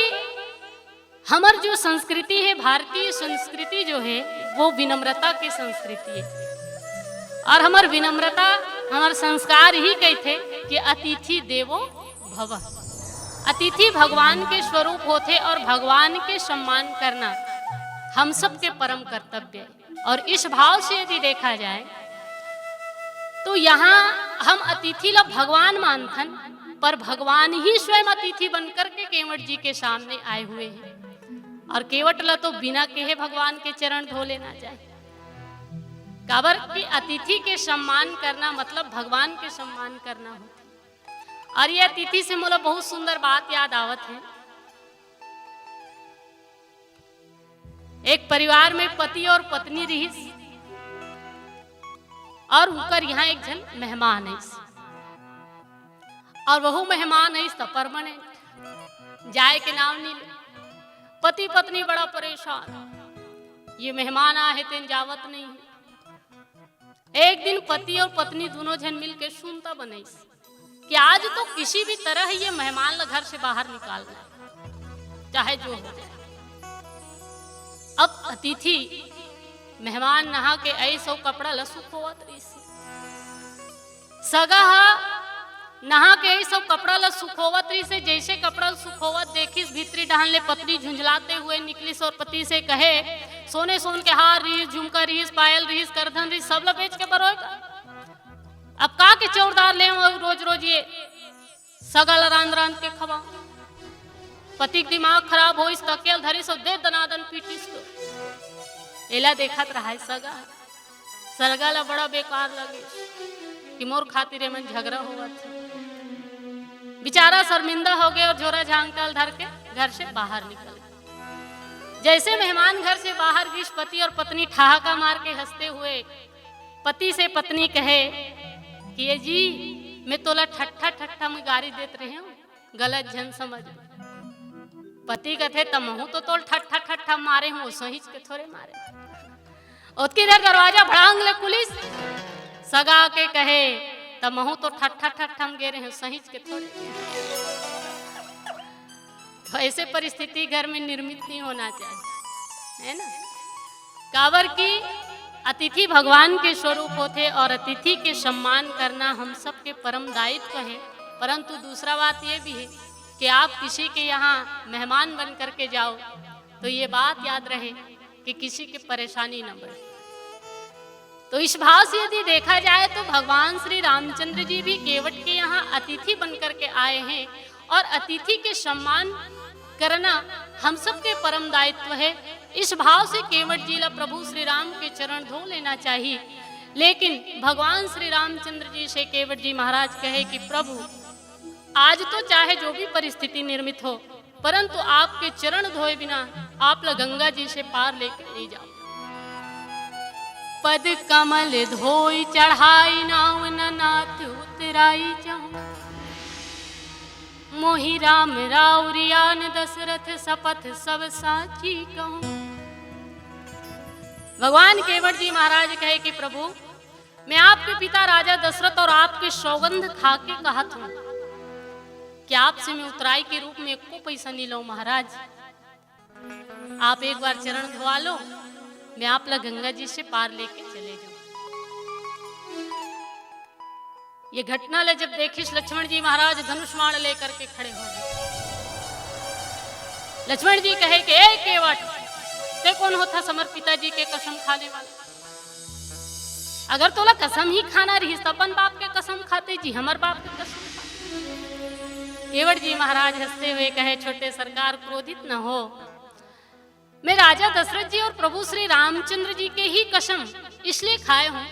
हमर जो संस्कृति है, भारतीय संस्कृति जो है, वो विनम्रता की संस्कृति है। और हमर विनम्रता, हमर संस्कार ही कहते कि "अतिथि देवो भव।" अतिथि भगवान के स्वरूप होते और भगवान के सम्मान करना हम सबके परम कर्तव्य है। और इस भाव से यदि देखा जाए, तो यहाँ हम अतिथि ला भगवान मानथन, पर भगवान ही स्वयं अतिथि बनकर के केवट जी के सामने आए हुए हैं। और केवट ला तो बिना कहे भगवान के चरण धो लेना चाहिए, काबर कि अतिथि के सम्मान करना मतलब भगवान के सम्मान करना होथे। और ये अतिथि से मोला बहुत सुंदर बात याद आवत है। एक परिवार में पति और पत्नी रिहिस और उनकर यहाँ एक झन मेहमान आइस। और वहू मेहमान आइस त permanent, जाए के नाम नहीं ले। पति पत्नी बड़ा परेशान, ये मेहमान आहे तेन जावत नहीं है। एक दिन पति और पत्नी दोनों झन मिल के सुनता बनाइस कि आज तो किसी भी तरह ये मेहमान ला घर से बाहर निकालना है, चाहे जो हो जाए। अब अतिथि मेहमान नहा के आइस अउ कपड़ा ला सुखोवत रहिस। सगा ह नहा के आइस अउ कपड़ा ला सुखोवत रहिस। जैसे कपड़ा ला सुखोवत देखिस, भीतरी डहान ले पत्नी झुंझलाते हुए निकलिस और पति से कहे, "सोने सोन के हार रहिस, झुमका रहिस, पायल रहिस, करधन रहिस, सब ला बेच के बरोय का? अब का के चौरदार ले रोज रोज ये सगा ला रांध रांध के खवा।" पति के दिमाग खराब होइस, तकिया ल धरिस अउ दे दनादन पीटिस तो। एला देखत रहाय सगा। सगा ला बड़ा बेकार लगिस कि मोर खातिर एमन झगड़ा होवत हे। बेचारा शर्मिंदा हो गए और झोरा झांगटा ल धर के घर से बाहर निकल गए। जैसे मेहमान घर से बाहर गिस, पति और पत्नी ठहाका मार के हंसते हुए पति से पत्नी कहे कि "ये जी, मैं तोला ठट्ठा ठट्ठा में गारी देत रहे हूँ, गलत झन समझ।" पति कथे, "त महू तो तोल ठट्ठा ठट्ठा मारे हूँ, सहीच के थोरे मारे।" ओतकी देर दरवाजा भड़ांग ले खुलिस, सगा के कहे, "त महू तो ठट्ठा ठट्ठा में गे रहे हूँ, सहीच के थोरे।" तो ऐसे परिस्थिति घर में निर्मित नहीं होना चाहिए, है ना? काबर कि अतिथि भगवान के स्वरूप होथे और अतिथि के सम्मान करना हम सबके परम दायित्व है। परंतु दूसरा बात ये भी है कि आप किसी के यहाँ मेहमान बन करके जाओ, तो ये बात याद रहे कि किसी की परेशानी न बढ़े। तो इस भाव से यदि देखा जाए, तो भगवान श्री रामचंद्र जी भी केवट के यहाँ अतिथि बन करके आए हैं और अतिथि के सम्मान करना हम सबके परम दायित्व है। इस भाव से केवट जी ला प्रभु श्री राम के चरण धो लेना चाहिए। लेकिन भगवान श्री रामचंद्र जी से केवट जी महाराज कहे कि "प्रभु, आज तो चाहे जो भी परिस्थिति निर्मित हो, परंतु आपके चरण धोए बिना आप ला गंगा जी से पार लेके नहीं जाओ।" पद कमल धोई चढ़ाई नाव न नाथ उतराई जाऊं। मोहि राम राउरियान दशरथ सपथ सब साची कहूं। भगवान केवट जी महाराज कहे कि प्रभु, मैं आपके पिता राजा दशरथ और आपके सौगंध खा के कहत हूं कि आपसे मैं उतराई के रूप में एको पैसा नहीं लूं महाराज। आप एक बार चरण धोवा लो, मैं आप ला गंगा जी से पार लेके चले जाऊं। ये घटना ले जब देखिस लक्ष्मण जी महाराज धनुष बाण लेकर के खड़े हो गए। लक्ष्मण जी कहे कि ए केवट, ते कौन होथा हमर पिताजी के कसम खाने वाला? अगर तोला कसम ही खाना रहिस त अपन बाप के कसम खाते जी, हमर बाप के कसम खाते। केवट जी महाराज हंसते हुए कहे, छोटे सरकार, क्रोधित न हो, मैं राजा दशरथ जी और प्रभु श्री रामचंद्र जी के ही कसम इसलिए खाए हूं,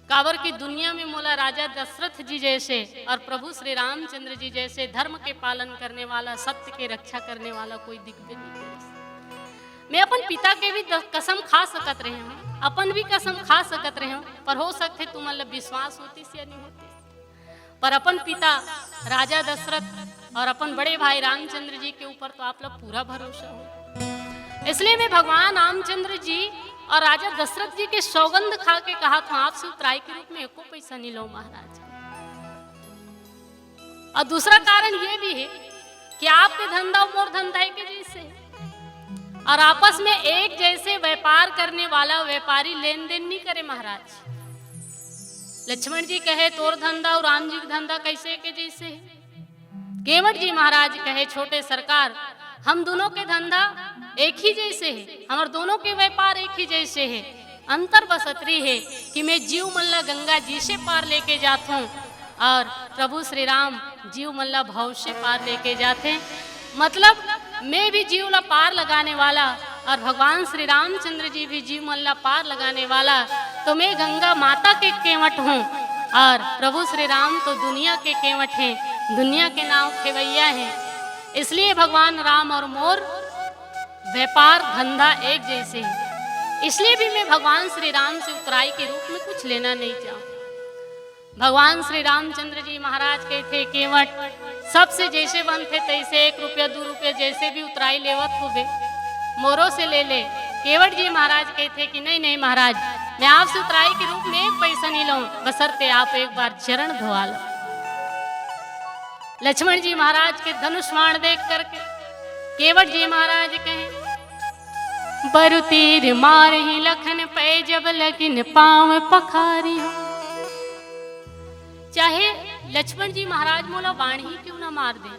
काबर की दुनिया में मोला राजा दशरथ जी जैसे और प्रभु श्री रामचंद्र जी जैसे धर्म के पालन करने वाला, सत्य के रक्षा करने वाला कोई दिखबे नहीं करे। मैं अपन पिता के भी द-, कसम खा सकत रहे हूं, अपन भी कसम खा सकत रहे हूं, पर हो सकथे तुमन ला विश्वास होतिस या नहीं होतिस। पर अपन पिता राजा दशरथ और अपन बड़े भाई रामचंद्र जी के ऊपर तो आप लोग पूरा भरोसा हो, इसलिए मैं भगवान रामचंद्र जी और राजा दशरथ जी के सौगंध खा के कहा था, आपसे उतराई के रूप में एको पैसा नहीं लो महाराज। और दूसरा कारण ये भी है कि आपके धंधा और मोर धंधा एक जैसे है, और आपस में एक जैसे व्यापार करने वाला व्यापारी लेन देन नहीं करे महाराज। लक्ष्मण जी कहे तोर धंधा और राम जी के धंधा कैसे के जैसे है। केवट जी महाराज कहे छोटे सरकार, हम दोनों के धंधा एक ही जैसे है, हमर दोनों के व्यापार एक ही जैसे है। अंतर बस अतरी है कि मैं जीव मन ला गंगा जी से पार लेके जात हूँ और प्रभु श्री राम जीव मन ला भव से पार लेके जाते। मतलब मैं भी जीव ला पार लगाने वाला और भगवान श्री रामचंद्र जी भी जीव मन ला पार लगाने वाला, तो मैं गंगा माता के केवट हूँ और प्रभु श्री राम तो दुनिया के केवट हैं, दुनिया के नाव खेवैया हैं। इसलिए भगवान राम और मोर व्यापार धंधा एक जैसे है, इसलिए भी मैं भगवान श्री राम से उतराई के रूप में कुछ लेना नहीं चाहूँ। भगवान श्री रामचंद्र जी महाराज कहते, केवट सबसे जैसे बनते तैसे एक रुपया दो रुपया जैसे भी उतराई लेवत होबे, मोरो से ले ले। केवट जी महाराज कहते कि नहीं नहीं महाराज, मैं आपसे उतराई के रूप में एक पैसा नहीं लूं, बसरते आप एक बार चरण धोवा लो। लक्ष्मण जी महाराज के धनुष बाण देख करके केवट जी महाराज कहे, बरु तीर मारही लखन पै जब लगिन पाँव पखारी हो। चाहे लक्ष्मण जी महाराज मोला बाण ही क्यों ना मार दे,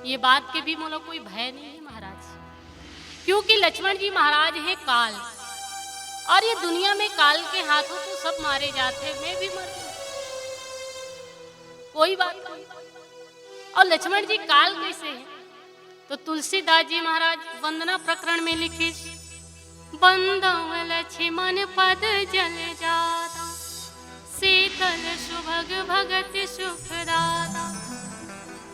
ये बात के भी मोला कोई भय नहीं है महाराज, क्योंकि लक्ष्मण जी महाराज है काल, और ये दुनिया में काल के हाथों तो सब मारे जाते हैं, मैं भी मर जाऊं, कोई बात नहीं। और लक्ष्मण जी काल कैसे है? तो तुलसीदास जी महाराज वंदना प्रकरण में लिखिस, बंदव लक्ष्मण पद जल जाता, शीतल सुभग भगति सुखदाता।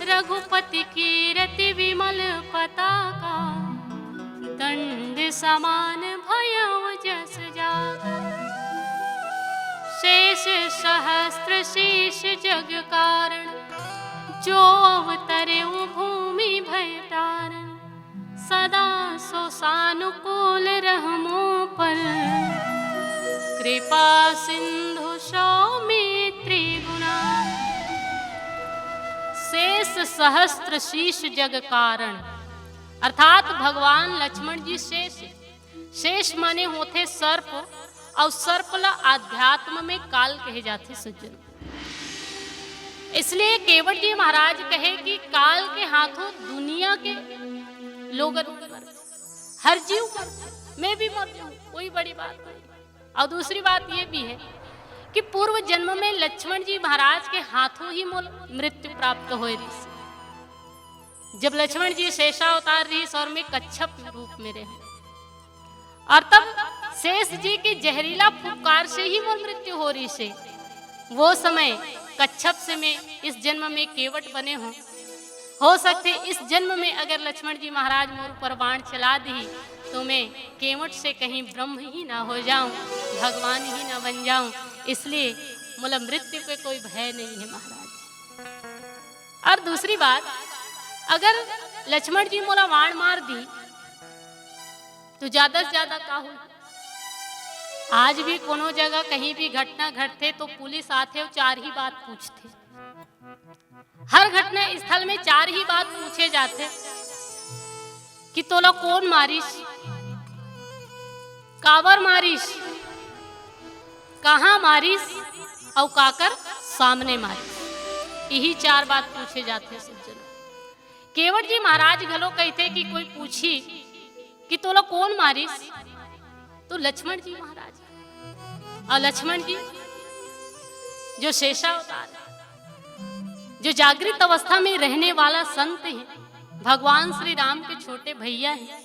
रघुपति कीरति विमल पताका, दंड समान भयउ जस जाका। शेष सहस्त्र शीश जग कारण, जो अवतरे भूमि भय तारण। सदा सो सानुकूल रहमो पर, कृपा सिंधु सो मैत्री गुणा। शेष सहस्त्र शीश जग कारण, अर्थात भगवान लक्ष्मण जी शेष। शेष माने होथे सर्प, और सर्प ला आध्यात्म में काल कहे जाथे सज्जन। इसलिए केवट जी महाराज कहे कि काल के हाथों दुनिया के लोगन मर, हर जीव मर, मैं भी मर जाऊं, कोई बड़ी बात नहीं। और दूसरी बात ये भी है कि पूर्व जन्म में लक्ष्मण जी महाराज के हाथों ही मोल मृत्यु प्राप्त होए रहिस। जब लक्ष्मण जी शेषावतार रहिस और मैं कच्छप रूप में रहे, और तब शेष जी के जहरीला फुंकार से ही मोर मृत्यु हो रहिसे। वो समय कच्छप से मैं इस जन्म में केवट बने हूँ। हो सकथे इस जन्म में अगर लक्ष्मण जी महाराज मोर ऊपर बाण चला दी तो मैं केवट से कहीं ब्रह्म ही ना हो जाऊं, भगवान ही ना बन जाऊं। इसलिए मोला मृत्यु के कोई भय नहीं है महाराज। और दूसरी बात, अगर लक्ष्मण जी मोला बाण मार दी तो ज्यादा से ज्यादा का हो? आज भी कोनो जगह कहीं भी घटना घटथे तो पुलिस आथे और चार ही बात पूछथे। हर घटना स्थल में चार ही बात पूछे जाथे कि तोला कौन मारिस, काबर मारिस, कहाँ मारिस, अउ काकर सामने मारिस। यही चार बात पूछे जाथे सज्जन। केवट जी महाराज घलो कहिथे कि कोई पूछी कि तोला कौन मारिस, तो लक्ष्मण जी महाराज। और लक्ष्मण जी जो शेषावतार है, जो जागृत अवस्था में रहने वाला संत है, भगवान श्री राम के छोटे भैया हैं,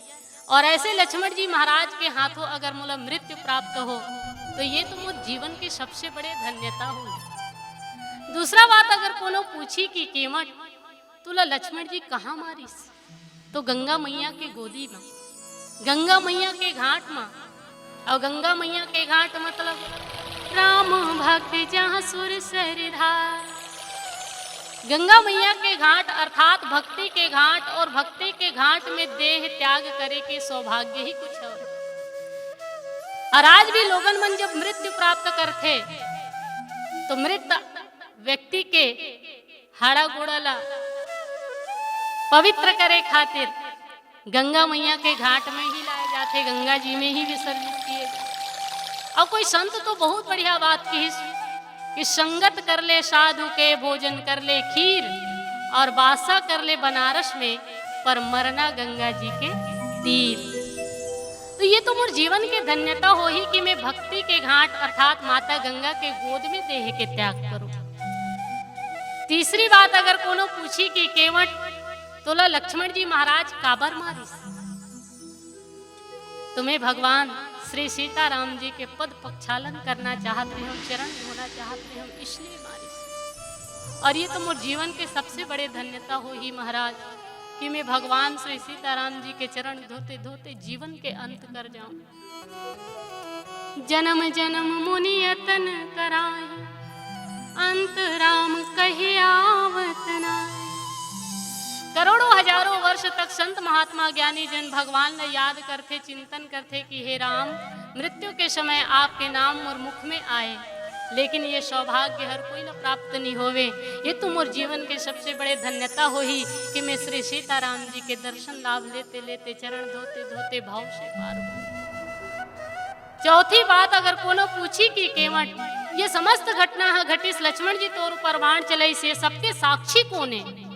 और ऐसे लक्ष्मण जी महाराज के हाथों अगर मोला मृत्यु प्राप्त हो तो ये तो मोर जीवन के सबसे बड़े धन्यता हो। दूसरा बात, अगर कोनो पूछी कि केवट तुला लक्ष्मण जी कहाँ मारिस, तो गंगा मैया के गोदी में, गंगा मैया के घाट में। और गंगा मैया के घाट मतलब राम भक्त जहाँ सुर सरिधार। गंगा मैया के घाट अर्थात भक्ति के घाट, और भक्ति के घाट में देह त्याग करे के सौभाग्य ही कुछ और है। और आज भी लोगन मन जब मृत्यु प्राप्त करथे तो मृत व्यक्ति के हाड़ा गोड़ा ला पवित्र करे खातिर गंगा मैया के घाट में ही लाए जाथे, गंगा जी में ही विसर्जित किए जाथे। और कोई संत तो बहुत बढ़िया बात कहिस कि संगत कर ले साधु के, भोजन कर ले खीर, और बासा कर ले बनारस में, पर मरना गंगा जी के तीर। तो ये तो मोर जीवन के धन्यता होही कि मैं भक्ति के घाट अर्थात माता गंगा के गोद में देह के त्याग करूं। तीसरी बात, अगर कोनो पूछी कि केवट तोला लक्ष्मण जी महाराज काबर मारिस, तो मैं भगवान श्री सीताराम जी के पद प्रक्षालन करना चाहत रहे हूँ, चरण धोना चाहत रहे हूँ, इसलिए मारिस। और ये तो मोर जीवन के सबसे बड़े धन्यता होही महाराज कि मैं भगवान श्री सीताराम जी के चरण धोते धोते जीवन के अंत कर जाऊं। जन्म जन्म मुनि यतन कराए, अंत राम कहि आवत नाए। करोड़ों हजारों वर्ष तक संत महात्मा ज्ञानी जन भगवान ला याद करथे, चिंतन करथे कि हे राम, मृत्यु के समय आपके नाम मोर मुख में आए, लेकिन ये सौभाग्य हर कोई ला प्राप्त नहीं होवे। ये तो मोर जीवन के सबसे बड़े धन्यता होही कि मैं श्री सीताराम जी के दर्शन लाभ लेते लेते, चरण धोते धोते भाव से पार हूँ। चौथी बात, अगर कोनो पूछी कि केवट ये समस्त घटना ह घटिस, लक्ष्मण जी तोर ऊपर बाण चलाइस, ये सबके साक्षी कोन हे,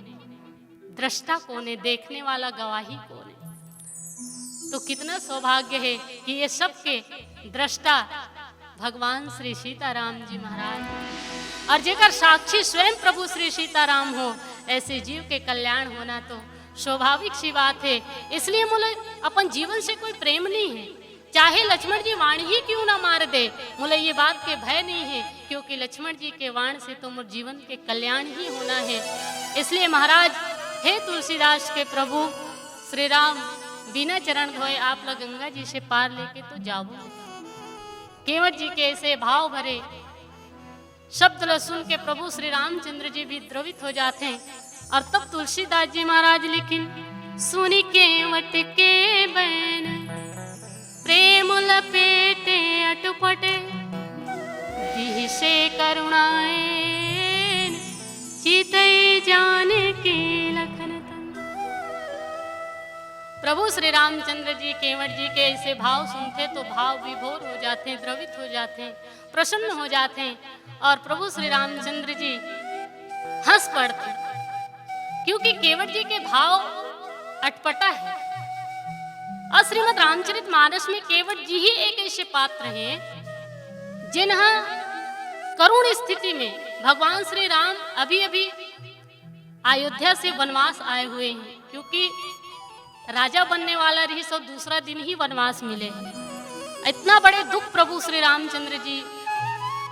दृष्टा कोन हे, देखने वाला गवाही कोन हे, तो कितना सौभाग्य है कि ये सबके दृष्टा भगवान श्री सीताराम जी महाराज और जेकर साक्षी स्वयं प्रभु श्री सीताराम हो, ऐसे जीव के कल्याण होना तो स्वाभाविक सी बात है। इसलिए मोला अपन जीवन से कोई प्रेम नहीं है, चाहे लक्ष्मण जी बाण ही क्यों ना मार दे, मोला ये बात के भय नहीं है, क्योंकि लक्ष्मण जी के बाण से तो मोर जीवन के कल्याण ही होना है। इसलिए महाराज, हे तुलसीदास के प्रभु श्री राम, बिना चरण धोए आप ला गंगा जी से पार लेके तो जाबो नहीं। केवट जी के ऐसे भाव भरे शब्द ल सुन के प्रभु श्री रामचंद्र जी भी द्रवित हो जाते हैं। और तब तुलसीदास जी महाराज लिखिन, सुनि केवट के बैन प्रेम लपेटे अटपट, दिहि से करुणाएन चितई जानकी लखन तन। प्रभु श्री रामचंद्र जी केवट जी के ऐसे भाव सुनथे तो भाव विभोर हो जाथे, द्रवित हो जाथे, प्रसन्न हो जाथे। और प्रभु श्री रामचंद्र जी हंस पड़थे, क्योंकि केवट जी के भाव अटपटा है। और श्रीमद् रामचरित मानस में केवट जी ही एक ऐसे पात्र हैं जिन्हा करुण स्थिति में, भगवान श्री राम अभी अभी अयोध्या से वनवास आए हुए हैं, क्योंकि राजा बनने वाला रहिस और दूसरा दिन ही वनवास मिले। इतना बड़े दुख प्रभु श्री रामचंद्र जी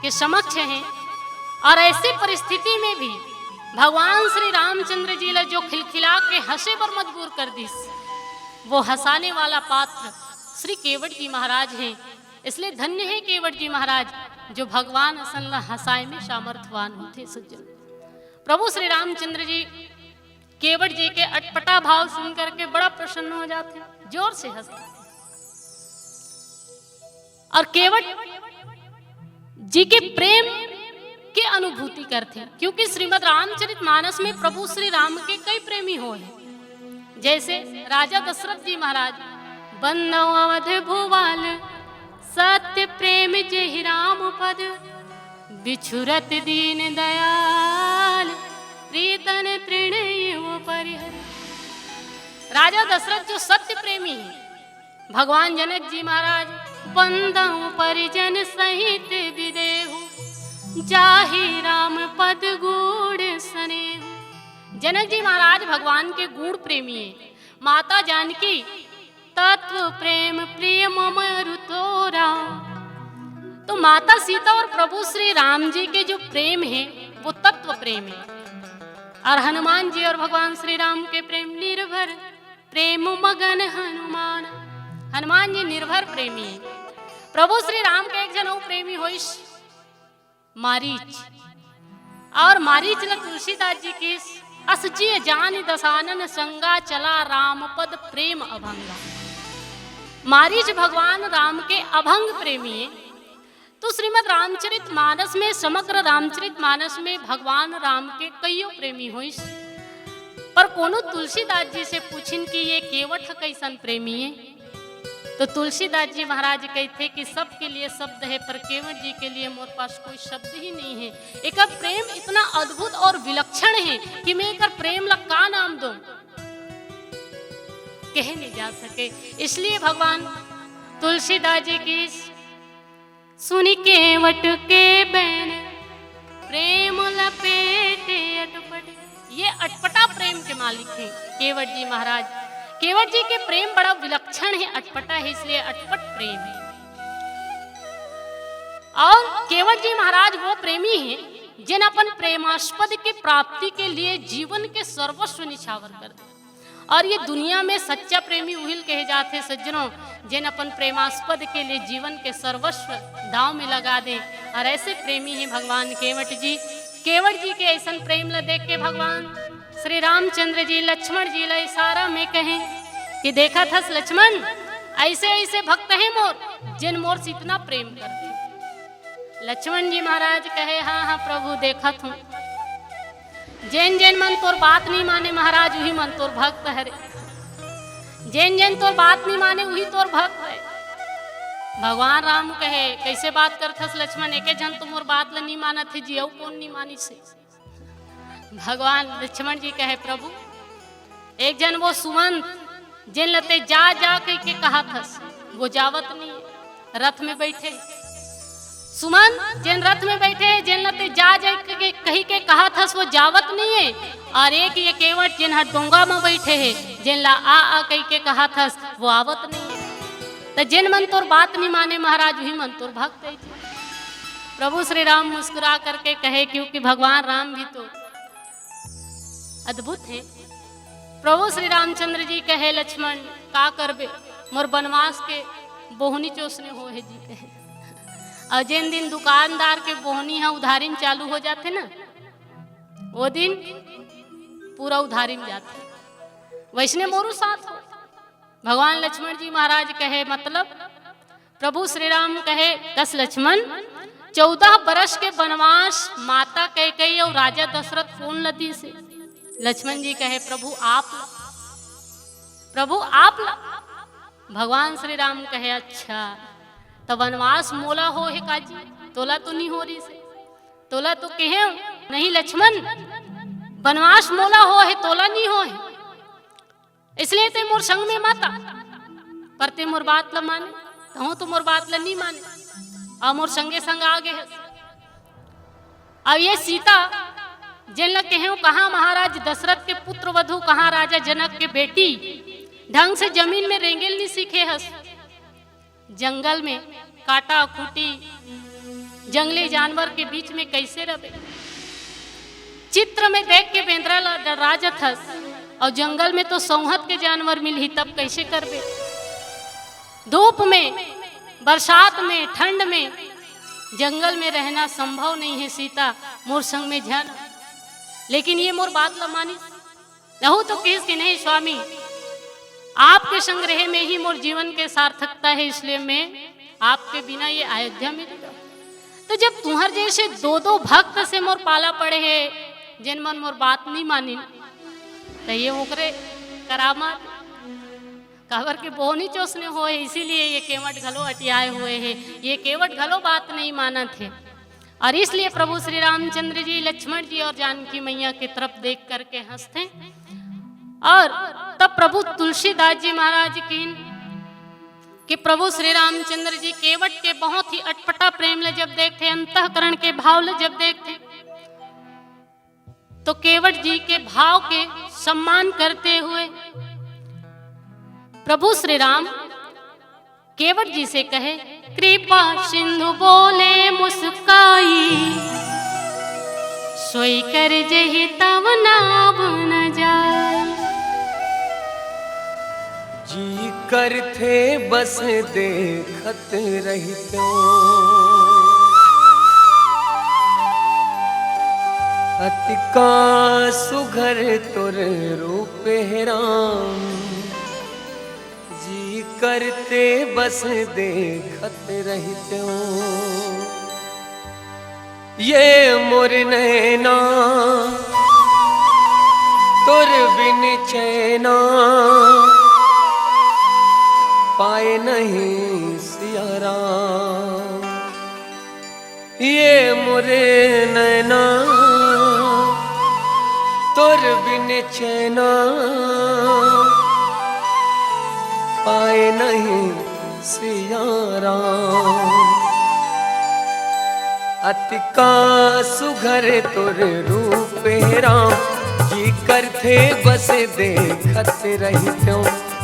के समक्ष हैं और ऐसी परिस्थिति में भी भगवान श्री रामचंद्र जी ला जो खिलखिला के हंसे बर मजबूर कर दिस, वो हंसाने वाला पात्र श्री केवट जी महाराज हैं। इसलिए धन्य है केवट जी महाराज, जो भगवान असन ला हंसाए में सामर्थवान होथे। सज्जन, प्रभु श्री रामचंद्र जी केवट जी के अटपटा भाव सुन करके बड़ा प्रसन्न हो जाथे, जोर से हंसथे और केवट जी के प्रेम के अनुभूति करथे, क्योंकि श्रीमद् रामचरित मानस में प्रभु श्री राम के कई प्रेमी होय, जैसे राजा दशरथ जी महाराज, "बंदौ अवध भुवाल, सत्य प्रेम जेहि राम पद, बिछुरत दीन दयाल, प्रीतन तृण इव परिहर।" राजा दशरथ जो सत्य प्रेमी है, भगवान जनक जी महाराज, "बंदौ परिजन सहित विदेहु, जाहि राम पद गूढ़ सनेहु।" जनक जी महाराज भगवान के गूढ़ प्रेमी है। माता जानकी, "तत्व प्रेम प्रिय मम अरु तोरा।" तो माता सीता और प्रभु श्री राम जी के जो प्रेम है, वो तत्व प्रेम है। और हनुमान जी और भगवान श्री राम के प्रेम, "निर्भर प्रेम मगन हनुमान।" हनुमान जी निर्भर प्रेमी है। प्रभु श्री राम के एक जन अउ प्रेमी होइस, मारीच। और मारीच ला तुलसीदास जी किहिस, "अस जिय जानि दसानन संगा, चला राम पद प्रेम अभंगा।" मारीच भगवान राम के अभंग प्रेमी है। तो श्रीमद् रामचरित मानस में, समग्र रामचरित मानस में भगवान राम के कइयो प्रेमी होइस, पर कोनो तुलसीदास जी से पूछिन कि ये केवट ह कइसन प्रेमी है, तो तुलसीदास जी महाराज कहिथे कि सबके लिए शब्द है, पर केवट जी के लिए मोर पास कोई शब्द ही नहीं है। एकर प्रेम इतना अद्भुत और विलक्षण है कि मैं एकर प्रेम ला का नाम दूं, कहे नहीं जा सके। इसलिए भगवान तुलसीदास जी किहिस, "सुनि केवट के बैन, प्रेम लपेटे अटपट।" ये अटपटा प्रेम के मालिक हैं केवट जी महाराज। केवट जी के प्रेम बड़ा विलक्षण है, अटपटा है, इसलिए अटपट प्रेम है। और केवट जी महाराज वो प्रेमी हैं जिन अपन प्रेमास्पद के प्राप्ति के लिए जीवन के सर्वस्व निछावर कर दे। और ये दुनिया में सच्चा प्रेमी उहिल कहे जाथे सज्जनों, जेन अपन प्रेमास्पद के लिए जीवन के सर्वस्व दांव में लगा दे। और ऐसे प्रेमी हैं भगवान केवट जी। केवट जी के ऐसन प्रेम ला देख के भगवान श्री रामचंद्र जी लक्ष्मण जी ला इशारा में कहें कि "देखत हस लक्ष्मण, ऐसे ऐसे भक्त हैं मोर, जेन मोर से इतना प्रेम करथे।" लक्ष्मण जी महाराज कहे, "हाँ हाँ प्रभु, देखत हूँ।" जेन जेन मन तोर बात नहीं माने महाराज, उही मन तोर भक्त हरे। जेन जेन तोर बात नहीं माने, उही तोर भक्त है। भगवान राम कहे, "कैसे बात करथस लक्ष्मण? एके झन तो मोर बात ल नहीं मानत हे जी, अउ कौन नहीं मानिस हे?" भगवान लक्ष्मण जी कहे, "प्रभु, एक झन वो सुमंत, जेन ल ते जा जा कहि के कहत हस, वो जावत नहीं है, रथ में बैठे। सुमंत, जेन रथ में बैठे, जेन ल ते जा जा के कहि के कहत हस, वो जावत नहीं है। और एक ये केवट, जेन ह डोंगा में बैठे है, जेन ला आ आ कहि के कहत हस, वो आवत नहीं है। त जेन मन तोर बात नहीं माने महाराज, उही मन तोर भक्त है जी।" प्रभु श्री राम मुस्कुरा करके कहे, क्योंकि भगवान राम भी तो अद्भुत है। प्रभु श्री रामचंद्र जी कहे, "लक्ष्मण, का करबे, मोर बनवास के बोहनी चोसने हो है जी," कहे। और जेन दिन दुकानदार के बोहनी ह उधारी में चालू हो जाथे ना, वो दिन पूरा उधारी में जाथे। वैसने मोरू साथ हो। भगवान लक्ष्मण जी महाराज कहे, मतलब प्रभु श्री राम कहे, "कस लक्ष्मण, चौदह बरस के बनवास माता कैकेयी और राजा दशरथ कोन ल दिस हे?" लक्ष्मण जी कहे, "प्रभु आप ला, प्रभु आप ला।" भगवान श्री राम कहे, "अच्छा, त बनवास मोला हो हे काजी, तोला तो नहीं हो रिस हे, तोला तो कहे नहीं लक्ष्मण, बनवास मोला हो हे, तोला नहीं हो हे।" इसलिए ते मोर संग में मत आ, पर ते मोर बात ल माने, तहूं तो मोर बात ल नहीं माने, और मोर संगे संग आ गे हे। अब ये सीता, जेन ल कहेंव, कहाँ महाराज दशरथ के पुत्र वधु, कहाँ राजा जनक के बेटी, ढंग से जमीन में रेंगेल नहीं सीखे हस। जंगल में काटा खूटी, जंगली जानवर के बीच में कैसे रहे? चित्र में देख के बेंदरा ल डरा जथस, अउ जंगल में तो सौंहत के जानवर मिलही, तब कइसे करबे? धूप में, बरसात में, ठंड में जंगल में रहना संभव नहीं है सीता, मोर संग में झन। लेकिन ये मोर बात ल मानिस। नहु तो किहिस कि नहीं स्वामी, आपके संग रहे में ही मोर जीवन के सार्थकता है, इसलिए मैं आपके बिना ये अयोध्या में नहीं रहूं। तो जब तुहर जैसे दो दो भक्त से मोर पाला पड़े है, जेन मन मोर बात नहीं मानिन, तो ये ओकरे करामत, काबर के बोहनी चोसने होए, इसीलिए ये केवट घलो अटियाए हुए है। ये केवट घलो बात नहीं मानत है। और इसलिए प्रभु श्री रामचंद्र जी, लक्ष्मण जी और जानकी मैया की तरफ देख करके हंसते हैं। और तब प्रभु तुलसीदास जी महाराज की कि प्रभु श्री रामचंद्र जी केवट के बहुत ही अटपटा प्रेम ले जब देखते, अंतःकरण के भाव ले जब देखते, तो केवट जी के भाव के सम्मान करते हुए प्रभु श्री राम केवट जी से कहे, कृपा सिंधु बोले मुस्काई, सोई कर जही तब नाव न जाए। जी करथे बस देखत रहितों, अतिका सुघर तोर रूप हे राम। जी करथे बस देखत रहितों, ये मोर नैना तोर बिन चैना पाए नहीं सिया राम। ये मोर नैना तोर बिन चैना पाए नहीं सिया राम। अतिका सुघर तोर रूप हे राम, जी करथे बस देखत रहितों।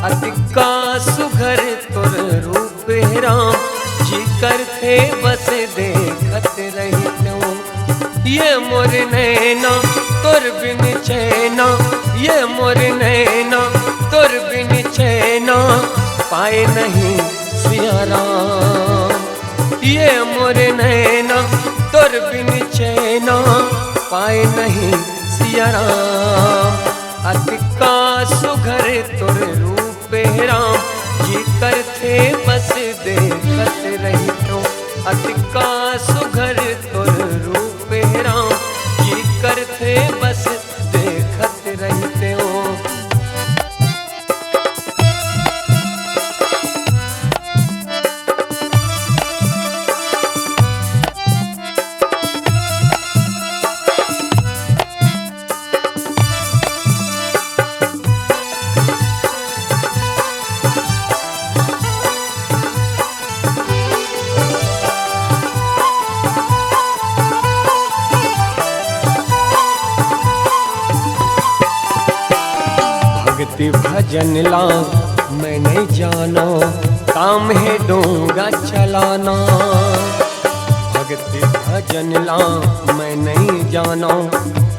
अतिका सुघर तोर रूप हे राम, जी करथे बस देखत रहितों। ये मोर नैना तोर बिन चैना, ये मोर नैना तोर बिन चैना पाए नहीं सिया राम। ये मोर नैना तोर बिन चैना पाए नहीं सिया राम। अतिका सुघर तोर रूप हे राम, जी करथे बस देखत रहितों। अतिका सुघर तोर रूप हे राम, जी करथे बस देखत रहितों। भक्ति भजन ला मैं नहीं जानों, काम हे डोंगा चलाना। भक्ति भजन ला मैं नहीं जानों,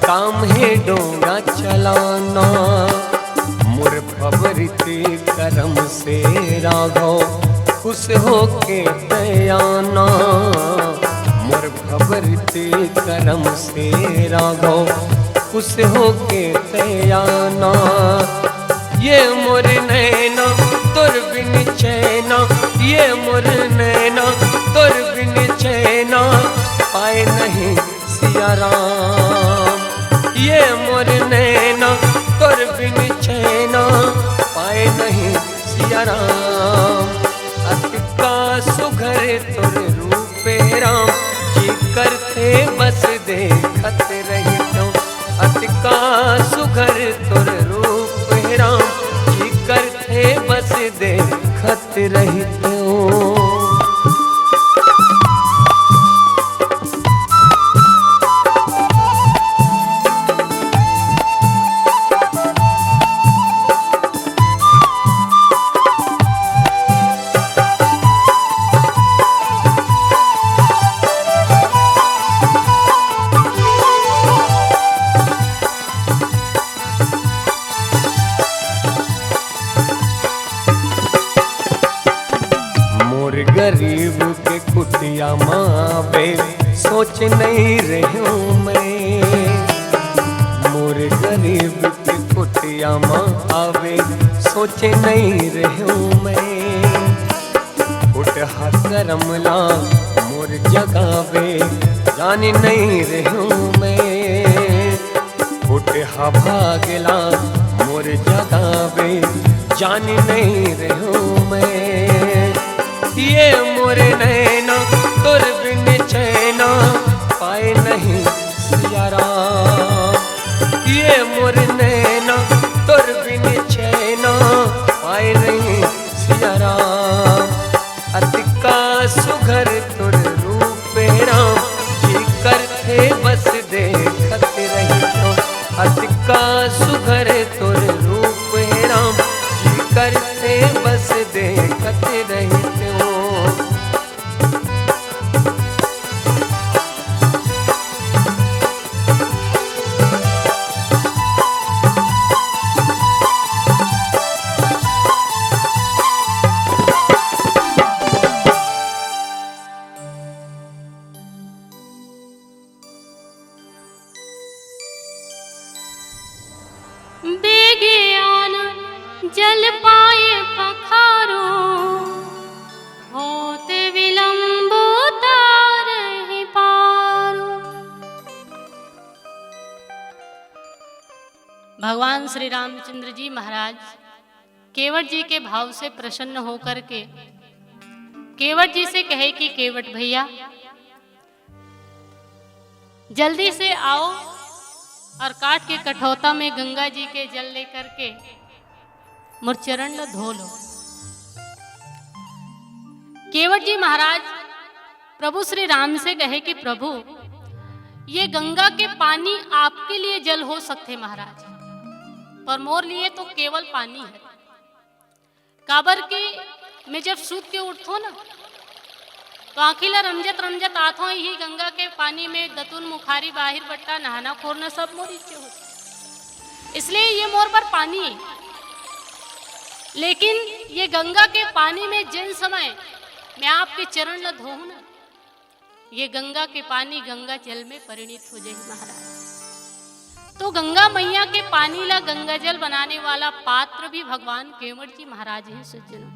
काम हे डोंगा चलाना। मोर फबरित करम से राघव खुश होके तैं आना। मोर फबरित करम से राघव खुश होके तैं आना। ये मोर नैना तोर बिन चैना, ये मोर नैना तोर बिन चैना पाए नहीं सिया राम। ये मोर नैना तोर बिन चैना पाए नहीं सिया राम। अतिका सुघर तोर रूप हे राम, जी करथे बस देखत रहितों। अतिका सुघर तोर रूप हे राम, जी करथे बस देखत रहितों। गरीब के कुटिया म आवे, सोचे नइ रहेंव मैं। मोर गरीब के कुटिया म आवे, सोचे नइ रहेंव मैं। फुटहा करम ला मोर जगावे, जाने नइ रहेंव मैं। फुटहा भाग ला मोर जगावे, जाने नइ रहेंव मैं। ये मोर नैना तोर बिन चैना पाए नहीं सिया राम। ये मोर नैना तोर बिन चैना पाए नहीं सिया राम। अतका सुघर तोर रूप हे राम, जी करथे बस देखत रहितेंव। अतका सुघर तोर रूप हे राम, जी करथे बस देखत रहितेंव। बेगे आन जल पाए पखारो, होत विलंब उतारहि पारो। भगवान श्री रामचंद्र जी महाराज केवट जी के भाव से प्रसन्न होकर के केवट जी से कहे कि केवट भैया, जल्दी से आओ और काठ के कठौता में गंगा जी के जल लेकर के मोर चरण ल धो लो। केवट जी महाराज प्रभु श्री राम से कहे कि प्रभु, ये गंगा के पानी आपके लिए जल हो सकथे महाराज, पर मोर लिए तो केवल पानी है। काबर कि मैं जब सूत के उठथों ना, तो आँखी ला रमजत रमजत आथों, इही गंगा के पानी में दतुन मुखारी बाहिर बट्टा नहाना खोरना सब मोर इच्छे हो। इसलिए ये मोर बर पानी है। लेकिन ये गंगा के पानी में जिन समय मैं आपके चरण ला धोहूं ना, ये गंगा के पानी गंगा जल में परिणित हो जाही महाराज। तो गंगा मैया के पानी ला गंगा जल बनाने वाला पात्र भी भगवान केवट जी महाराज हैं सज्जनों।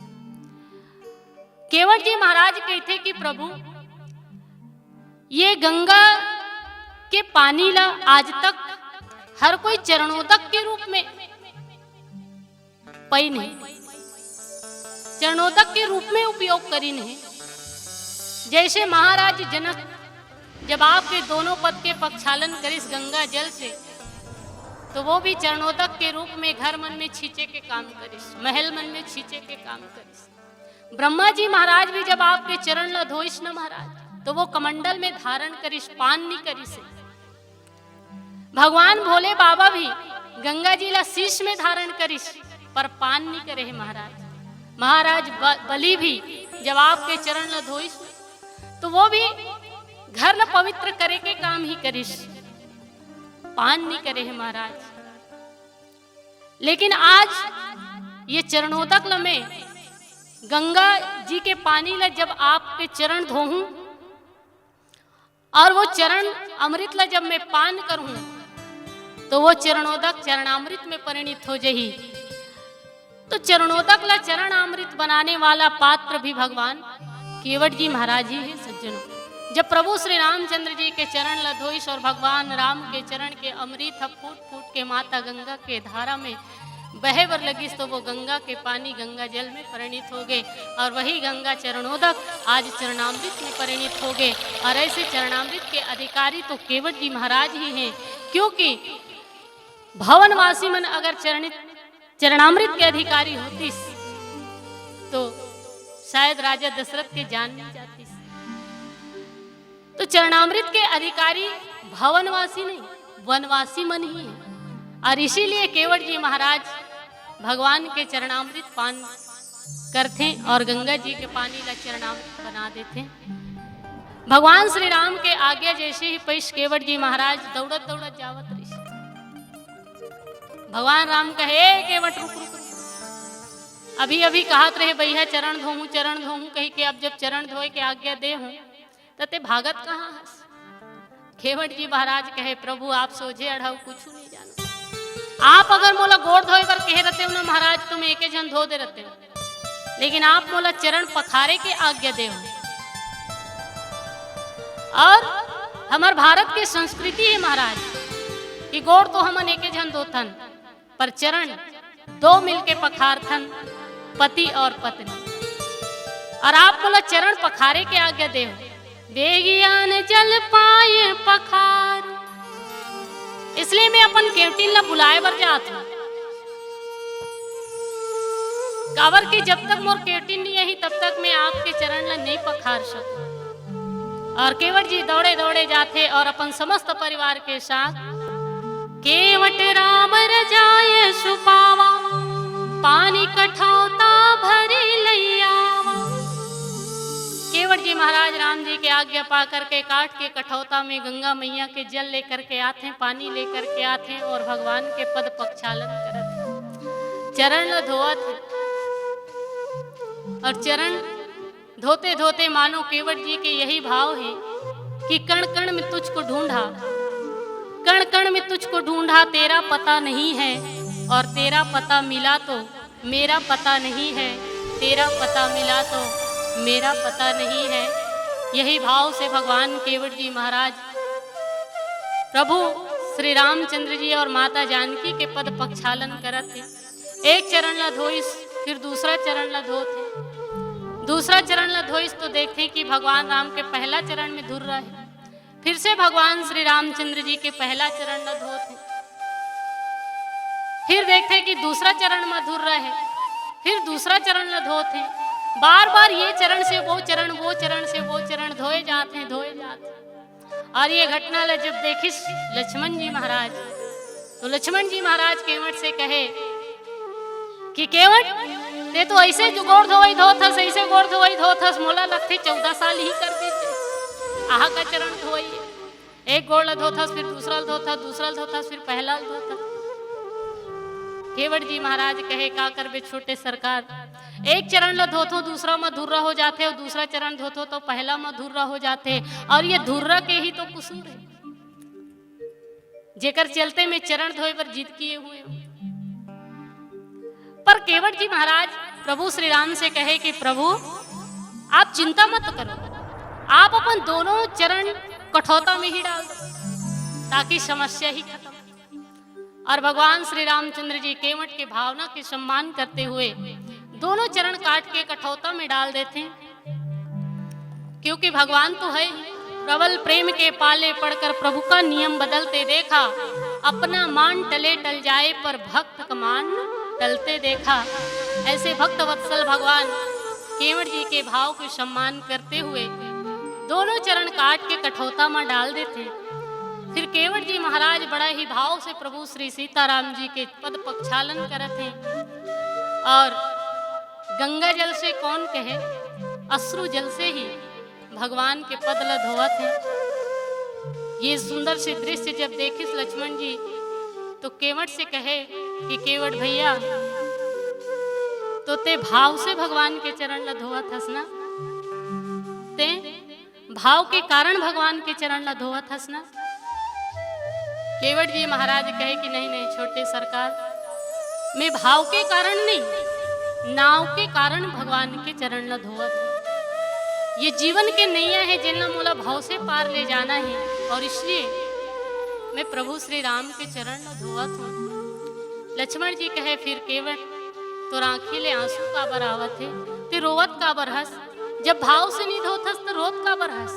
केवट जी महाराज कहते कि प्रभु, ये गंगा के पानी ला आज तक हर कोई चरणोदक के रूप में पईन हे, चरणोदक के रूप में उपयोग करिन हे। जैसे महाराज जनक जब आपके दोनों पद के प्रक्षालन करिस गंगा जल से, तो वो भी चरणोदक के रूप में घर मन में छींचे के काम करिस, महल मन में छींचे के काम करिस। ब्रह्मा जी महाराज भी जब आपके चरण ला धोइस न महाराज, तो वो कमंडल में धारण करिस, पान नहीं करिस। भगवान भोले बाबा भी गंगा जी ला शीश में धारण करिस, पर पान नहीं करे हे महाराज। महाराज ब-, बलि भी जब आपके चरण ला धोइस, तो वो भी घर ला पवित्र करे के काम ही करिस, पान नहीं करे हे महाराज। लेकिन आज ये चरणोदक ला मैं गंगा जी के पानी ला जब आपके चरण धोहूं, और वो चरण अमृत ला जब मैं पान करूं, तो वो चरणोदक चरणामृत में परिणित हो जाही। तो चरणोदक ला चरणामृत बनाने वाला पात्र भी भगवान केवट जी महाराज ही है सज्जनों। जब प्रभु श्री रामचंद्र जी के चरण ला धोइस और भगवान राम के चरण के अमृत ह फूट फूट के माता गंगा के धारा में बहे बर लगिस, तो वो गंगा के पानी गंगा जल में परिणित हो गए और वही गंगा चरणोदक आज चरणामृत में परिणित हो गए। और ऐसे चरणामृत के अधिकारी तो केवट जी महाराज ही हैं, क्योंकि भवनवासी मन अगर चरणित चरणामृत के अधिकारी होतिस, तो शायद राजा दशरथ के जान नहीं जातिस। तो चरणामृत के अधिकारी भवनवासी नहीं, वनवासी मन ही है। और इसीलिए केवट जी महाराज भगवान के चरणामृत पान करथे और गंगा जी के पानी ला चरणामृत बना देथे। भगवान श्री राम के आज्ञा जैसे ही पईस, केवट जी महाराज दौड़त दौड़त जावत रहिस। भगवान राम कहे, "ए केवट, रुक, रुक, रुक।" अभी अभी कहत रहे, "भैया चरण धोहूं, चरण धोहूं," कहि के। अब जब चरण धोए के आज्ञा दे हूं, त ते भागत कहाँ हस? केवट जी महाराज कहे, "प्रभु, आप सोझे अढ़ऊ कुछ नहीं जानो। आप अगर मोला गोड़ धोए बर कहे रहते हो ना महाराज, तो मैं एके झन धो दे रहते हो, लेकिन आप मोला चरण पखारे के आज्ञा दे हो।" और हमर भारत के संस्कृति है महाराज, कि गोड़ तो हमन एके झन धोथन, पर चरण दो मिलके पखारथन, पति और पत्नी। और आप मोला चरण पखारे के आज्ञा देव, "बेगियान जल पाए पखार।" इसलिए मैं अपन केवटिन ला बुलाए बर जात हूँ, काबर कि जब तक मोर केवटिन नहीं आही, तब तक मैं आपके चरण ला नहीं पखार सकूँ। और केवट जी दौड़े दौड़े जाथे और अपन समस्त परिवार के साथ, "केवट राम रजाय सुपावा, पानी कठौता भरी लैयावा।" केवट जी महाराज राम जी के आज्ञा पा करके काठ के कठौता में गंगा मैया के जल लेकर के आथे, पानी लेकर के आथे और भगवान के पद पक्षालन करत हे, चरण ल धोवत हे। और चरण धोते धोते मानो केवट जी के यही भाव है कि कण कण में तुझको ढूंढा, कण कण में तुझको ढूंढा, तेरा पता नहीं है, और तेरा पता मिला तो मेरा पता नहीं है, तेरा पता मिला तो मेरा पता नहीं है। यही भाव से भगवान केवट जी महाराज प्रभु श्री रामचंद्र जी और माता जानकी के पद पक्षालन करत हे। एक चरण ला धोइस, फिर दूसरा चरण ला धोत हे। दूसरा चरण ला धोइस तो देखथे कि भगवान राम के पहला चरण में धुर्रा हे। फिर से भगवान श्री रामचंद्र जी के पहला चरण ला धोत हे। फिर देखथे कि दूसरा चरण में धुर्रा हे, फिर दूसरा चरण ला धोत हे। बार बार ये चरण से वो चरण, वो चरण से वो चरण धोए जात हे, धोए जात हे। और ये घटना ला जब देखिस लक्ष्मण जी महाराज, तो लक्ष्मण जी महाराज केवट से कहे कि "केवट, ते तो ऐसे जो गोड़ धोवई धोत हस, ऐसे गोड़ धोवई धोत हस, मोला लगथे चौदह साल ही कर देते। आहा का चरण धोवई, एक गोड़ ला धोत हस, फिर दूसरा ला धोत हस, दूसरा ला धोत हस, फिर पहला ला धोत हस।" केवट जी महाराज कहे, "का करबे छोटे सरकार, एक चरण ला धोथो, दूसरा म धुर्रा हो जाथे, और दूसरा चरण धोथो तो पहला म धुर्रा हो जाथे, और ये धुर्रा के ही तो कसूर है, जेकर चलते मैं चरण धोए बर जिद किए हुए हूँ।" पर केवट जी महाराज प्रभु श्री राम से कहे कि "प्रभु, आप चिंता मत करो, आप अपन दोनों चरण कठौता में ही डाल दो, ताकि समस्या ही खत्म।" और भगवान श्री रामचंद्र जी केवट के भावना के सम्मान करते हुए दोनों चरण काट के कठौता में डाल देते हैं, क्योंकि भगवान तो है ही। प्रबल प्रेम के पाले पड़कर प्रभु का नियम बदलते देखा, अपना मान टले टल जाए पर भक्त का मान टलते देखा। ऐसे भक्त वत्सल भगवान केवट जी के भाव को सम्मान करते हुए दोनों चरण काट के कठौता में डाल देते। फिर केवट जी महाराज बड़ा ही भाव से प्रभु श्री सीताराम जी के पद पक्षालन करत हे और गंगा जल से कौन कहे, अश्रु जल से ही भगवान के पद ल धोवत हे। ये सुंदर से दृश्य जब देखिस लक्ष्मण जी, तो केवट से कहे कि "केवट भैया, तो ते भाव से भगवान के चरण ल धोवत हस ना, ते भाव के कारण भगवान के चरण ल धोवत हस ना?" केवट जी महाराज कहे कि "नहीं, नहीं छोटे सरकार, मैं भाव के कारण नहीं, नाव के कारण भगवान के चरण ल धोवत हूँ। ये जीवन के नैया है, जेन ल मोला भाव से पार ले जाना है, और इसलिए मैं प्रभु श्री राम के चरण ल धोवत हूँ।" लक्ष्मण जी कहे, "फिर केवट, तोर आँखी ले आंसू काबर आवत हे? ते रोवत काबर हस? जब भाव से नहीं धोत हस, तो रोत काबर हस?"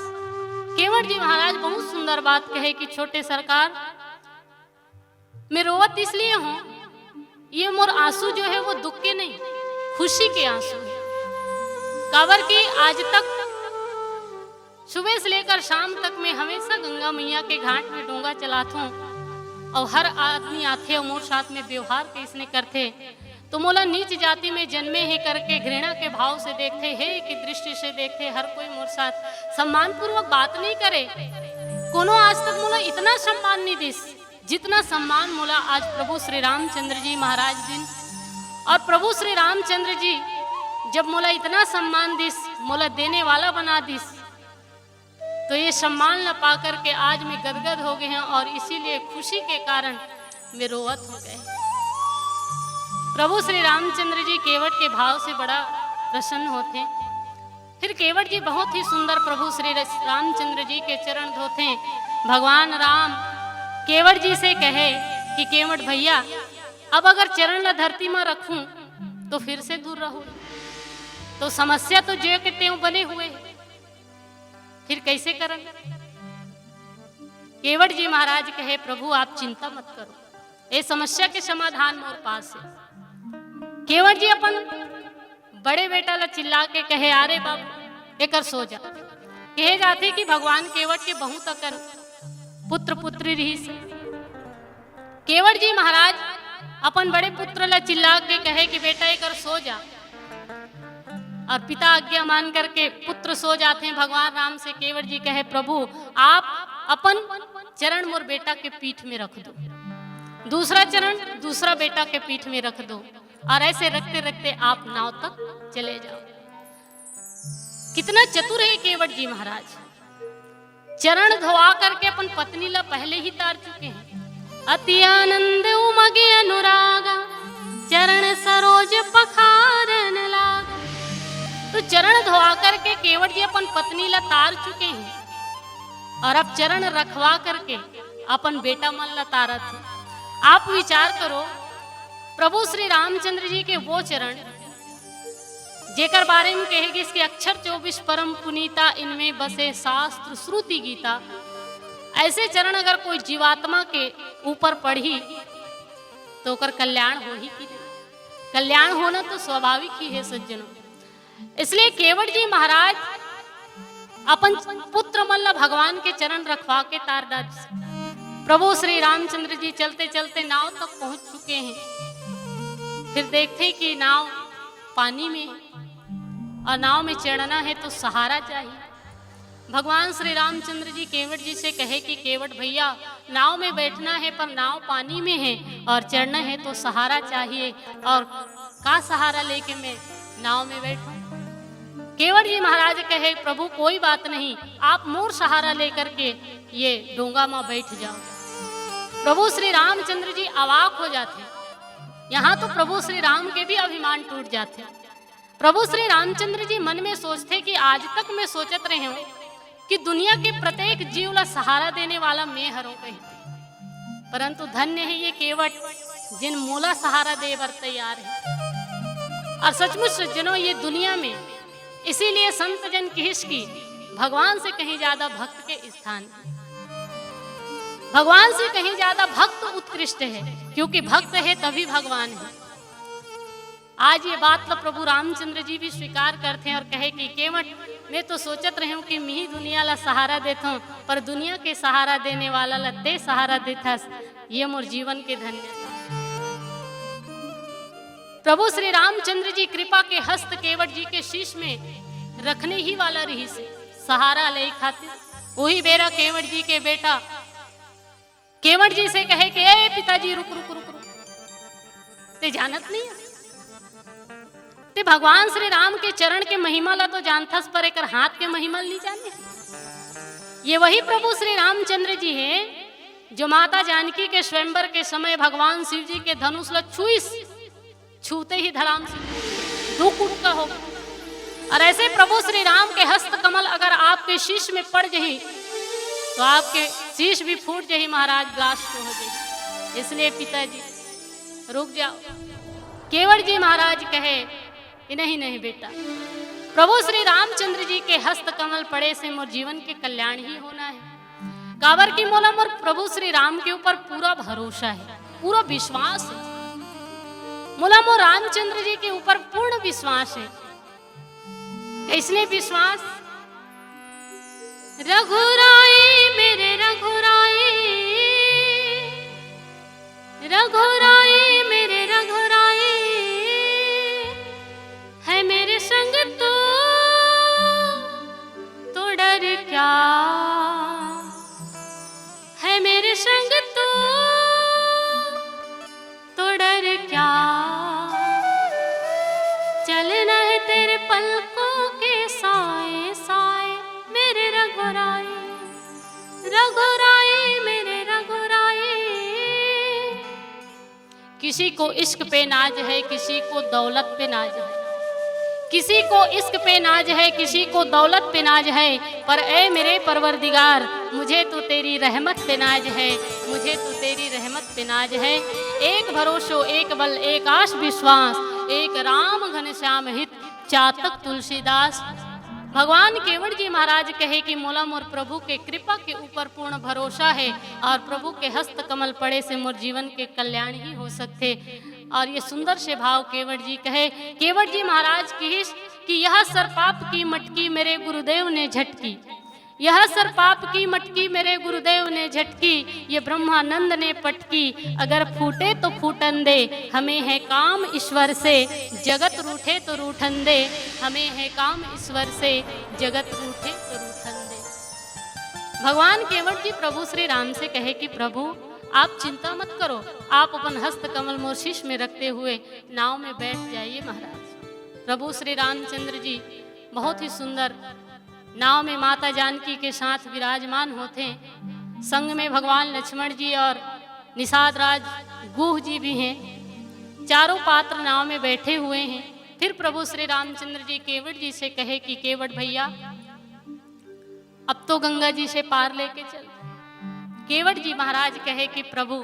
केवट जी महाराज बहुत सुंदर बात कहे कि "छोटे सरकार, मैं रोवत इसलिए हूँ, ये मोर आंसू जो है वो दुख के नहीं, खुशी के आंसू है। काबर कि आज तक सुबह से लेकर शाम तक मैं हमेशा गंगा मैया के घाट में डोंगा चलात हूँ, और हर आदमी आथे और मोर साथ में व्यवहार कइसने करथे, तो मोला नीच जाति में जन्मे हे करके घृणा के भाव से देखथे, हे की दृष्टि से देखथे, हर कोई मोर साथ सम्मानपूर्वक बात नहीं करे। कोनो आज तक मोला इतना सम्मान नहीं दिस, जितना सम्मान मोला आज प्रभु श्री रामचंद्र जी महाराज दिन।" और प्रभु श्री रामचंद्र जी जब मोला इतना सम्मान दिस, मोला देने वाला बना दिस, तो ये सम्मान ला पा करके आज मैं गदगद हो गए हैं और इसीलिए खुशी के कारण मैं रोवत हो गए। प्रभु श्री रामचंद्र जी केवट के भाव से बड़ा प्रसन्न होते। फिर केवट जी बहुत ही सुंदर प्रभु श्री रामचंद्र जी के चरण धोते। भगवान राम केवट जी से कहे कि केवट भैया, अब अगर चरण ला धरती में रखूं तो फिर से दूर रहूं, तो समस्या तो जो के त्यों बने हुए है, फिर कैसे करन? केवट जी महाराज कहे, प्रभु आप चिंता मत करो, ये समस्या के समाधान मोर पास है। केवट जी अपन बड़े बेटा ला चिल्ला के कहे, अरे बाबू, एकर सो जा। कहे जाथे कि भगवान केवट के बहुत अकन पुत्र पुत्री रहिस। केवट जी महाराज अपन बड़े पुत्र ला चिल्ला के कहे कि बेटा एकर सो जा, और पिता आज्ञा मान करके पुत्र सो जाते हैं। भगवान राम से केवट जी कहे, प्रभु आप अपन चरण मोर बेटा के पीठ में रख दो, दूसरा चरण दूसरा बेटा के पीठ में रख दो, और ऐसे रखते रखते आप नाव तक चले जाओ। कितना चतुर है केवट जी महाराज, चरण धोआ करके अपन पत्नी ला पहले ही तार चुके हैं। अति आनंद उमगे अनुरागा, चरण सरोज पखारन लागा। तो चरण धोआ करके केवट जी अपन पत्नी ला तार चुके हैं और अब चरण रखवा करके अपन बेटा मन ला तारत हैं। आप विचार करो, प्रभु श्री रामचंद्र जी के वो चरण जेकर बारे में कहे गिस कि अक्षर चौबीस परम पुनीता, इनमें बसे शास्त्र श्रुति गीता। ऐसे चरण अगर कोई जीवात्मा के ऊपर पढ़ी तो ओकर कल्याण होही कि नहीं? कल्याण होना तो स्वाभाविक ही है सज्जनों। इसलिए केवट जी महाराज अपन पुत्र मन ला भगवान के चरण रखवा के तार डारिस। प्रभु श्री रामचंद्र जी चलते चलते नाव तक पहुंच चुके हैं। फिर देखते हैं कि नाव पानी में है और नाव में चढ़ना है तो सहारा चाहिए। भगवान श्री रामचंद्र जी केवट जी से कहे कि केवट भैया, नाव में बैठना है पर नाव पानी में है और चढ़ना है तो सहारा चाहिए। और का सहारा लेके मैं नाव में बैठूं? केवट जी महाराज कहे, प्रभु कोई बात नहीं, आप मोर सहारा लेकर के ये डोंगा में बैठ जाओ। प्रभु श्री रामचंद्र जी अवाक हो जाते। यहाँ तो प्रभु श्री राम के भी अभिमान टूट जाते। प्रभु श्री रामचंद्र जी मन में सोचते कि आज तक मैं सोचत रहे हूँ कि दुनिया के प्रत्येक जीव ला सहारा देने वाला मैं हरों कही, परंतु धन्य है ये केवट जिन मोला सहारा दे बर तैयार है। और सचमुच सज्जनों, ये दुनिया में इसीलिए संत जन कहिस कि भगवान से कहीं ज्यादा भक्त के स्थान, भगवान से कहीं ज्यादा भक्त उत्कृष्ट है, क्योंकि भक्त है तभी भगवान है। आज ये बात ला प्रभु रामचंद्र जी भी स्वीकार करते हैं और कहे कि केवट, मैं तो सोचत रहे हूँ कि मिही दुनिया ला सहारा देता हूँ, पर दुनिया के सहारा देने वाला ला ते सहारा देथस, ये मोर जीवन के धन्यता। प्रभु श्री रामचंद्र जी कृपा के हस्त केवट जी के शीश में रखने ही वाला रहिस, सहारा ले खातिर। वही बेरा केवट जी के बेटा केवट जी से कहे कि ए पिताजी, रुक रुक रुक रुक, ते जानत नहीं है? ते भगवान श्री राम के चरण के महिमा ला तो जानथस, पर एकर हाथ के महिमा ला नहीं जाने। ये वही प्रभु श्री रामचंद्र जी हैं जो माता जानकी के स्वयंवर के समय भगवान शिव जी के धनुष ला छुइस, छूते ही धड़ाम से दो कुड़का हो। और ऐसे प्रभु श्री राम के हस्त कमल अगर आपके शीश में पड़ जाही तो आपके शीश भी फूट जाही महाराज, ब्लास्ट हो जाही। इसलिए पिताजी रुक जाओ। केवट जी महाराज कहे कि नहीं नहीं बेटा, प्रभु श्री रामचंद्र जी के हस्त कमल पड़े से मोर जीवन के कल्याण ही होना है। काबर कि मोला मोर प्रभु श्री राम के ऊपर पूरा भरोसा है, पूरा विश्वास है। मोला मोर रामचंद्र जी के ऊपर पूर्ण विश्वास है। इसने विश्वास, रघुराई मेरे रघुराई, रघुराई मेरे रघुराई, है मेरे संग तू तो डर क्या, है मेरे संग तू तो डर क्या। किसी को इश्क पे नाज है, किसी को दौलत पे नाज है, किसी को इश्क पे नाज है, किसी को दौलत पे नाज है, पर ऐ मेरे परवरदिगार, मुझे तो तेरी रहमत पे नाज है, मुझे तो तेरी रहमत पे नाज है। एक भरोसो, एक बल, एक आस विश्वास, एक राम घनश्याम हित, चातक तुलसीदास। भगवान केवट जी महाराज कहे कि मोला मोर प्रभु के कृपा के ऊपर पूर्ण भरोसा है और प्रभु के हस्त कमल पड़े से मोर जीवन के कल्याण ही हो सकथे। और ये सुंदर से भाव केवट जी कहे, केवट जी महाराज कहिस कि यह सर पाप की मटकी मेरे गुरुदेव ने झटकी, यह सर पाप की मटकी मेरे गुरुदेव ने झटकी, ये ब्रह्मानंद ने पटकी, अगर फूटे तो फूटन दे, हमें है काम ईश्वर से, जगत रूठे तो रूठन दे, हमें है काम ईश्वर से, जगत रूठे तो रूठन दे। भगवान केवट जी प्रभु श्री राम से कहे कि प्रभु, आप चिंता मत करो, आप अपन हस्त कमल मोर शीश में रखते हुए नाव में बैठ जाइए महाराज। प्रभु श्री रामचंद्र जी बहुत ही सुंदर नाव में माता जानकी के साथ विराजमान होथे। संग में भगवान लक्ष्मण जी और निषाद राज गुह जी भी हैं। चारों पात्र नाव में बैठे हुए हैं। फिर प्रभु श्री रामचंद्र जी केवट जी से कहे कि केवट भैया, अब तो गंगा जी से पार लेके चल। केवट जी महाराज कहे कि प्रभु,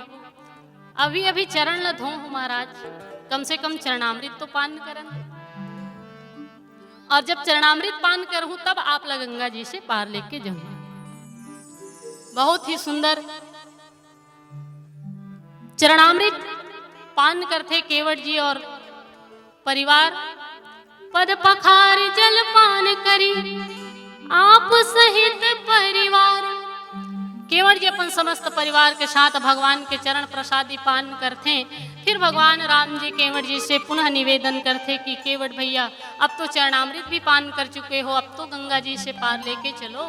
अभी अभी चरण ल धो हूं महाराज, कम से कम चरणामृत तो पान करन दे। और जब चरणामृत पान करहूं तब आप ला गंगा जी से पार लेके जाऊं। बहुत ही सुंदर चरणामृत पान करथे केवट जी और परिवार। पद पखार जल पान करी आप सहित परिवार। केवट जी अपन समस्त परिवार के साथ भगवान के चरण प्रसादी पान करथे। फिर भगवान राम जी केवट जी से पुनः निवेदन करथे कि केवट भैया, अब तो चरणामृत भी पान कर चुके हो, अब तो गंगा जी से पार लेके चलो।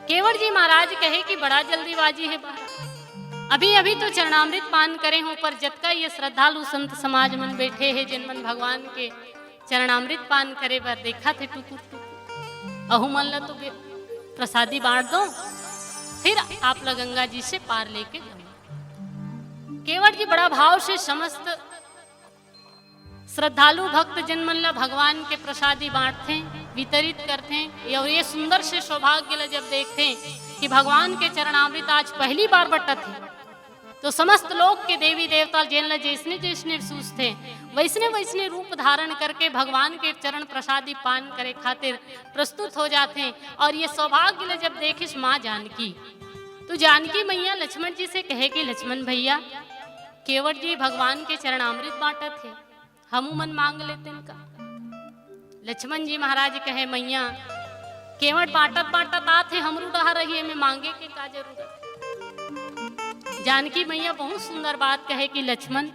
केवट जी महाराज कहे कि बड़ा जल्दीबाजी है महाराज, अभी अभी तो चरणामृत पान करे हूं, पर जतका ये श्रद्धालु संत समाज मन बैठे हैं, जिन मन भगवान के चरणामृत पान करे बर देखत हे टुकुर टुकुर, अहू मन ला तो बे-, प्रसादी बांट दो, फिर आप ला गंगा जी से पार लेके जाऊं। केवट जी बड़ा भाव से समस्त श्रद्धालु भक्त जन मन ला भगवान के प्रसादी बांटथे, वितरित करथे। और ये सुंदर से सौभाग्य ला जब देखथे कि भगवान के चरणामृत आज पहली बार बंटत हे, तो समस्त लोक के देवी देवता जेन ला जैसने जैसने सूझथे, वैसने वैसने रूप धारण करके भगवान के चरण प्रसादी पान करे खातिर प्रस्तुत हो जाथे। और ये सौभाग्य ला जब देखिस माँ जानकी, तो जानकी मैया लक्ष्मण जी से कहे कि लक्ष्मण भैया, केवट जी भगवान के चरणामृत बांटत हे, हमू मन मांग लेतेन का। लक्ष्मण जी महाराज कहे, मैया, केवट बांटत बांटत आत हे, हमरू डहर रही, एमे मांगे के का जरूरत? जानकी मैया बहुत सुंदर बात कहे कि लक्ष्मण,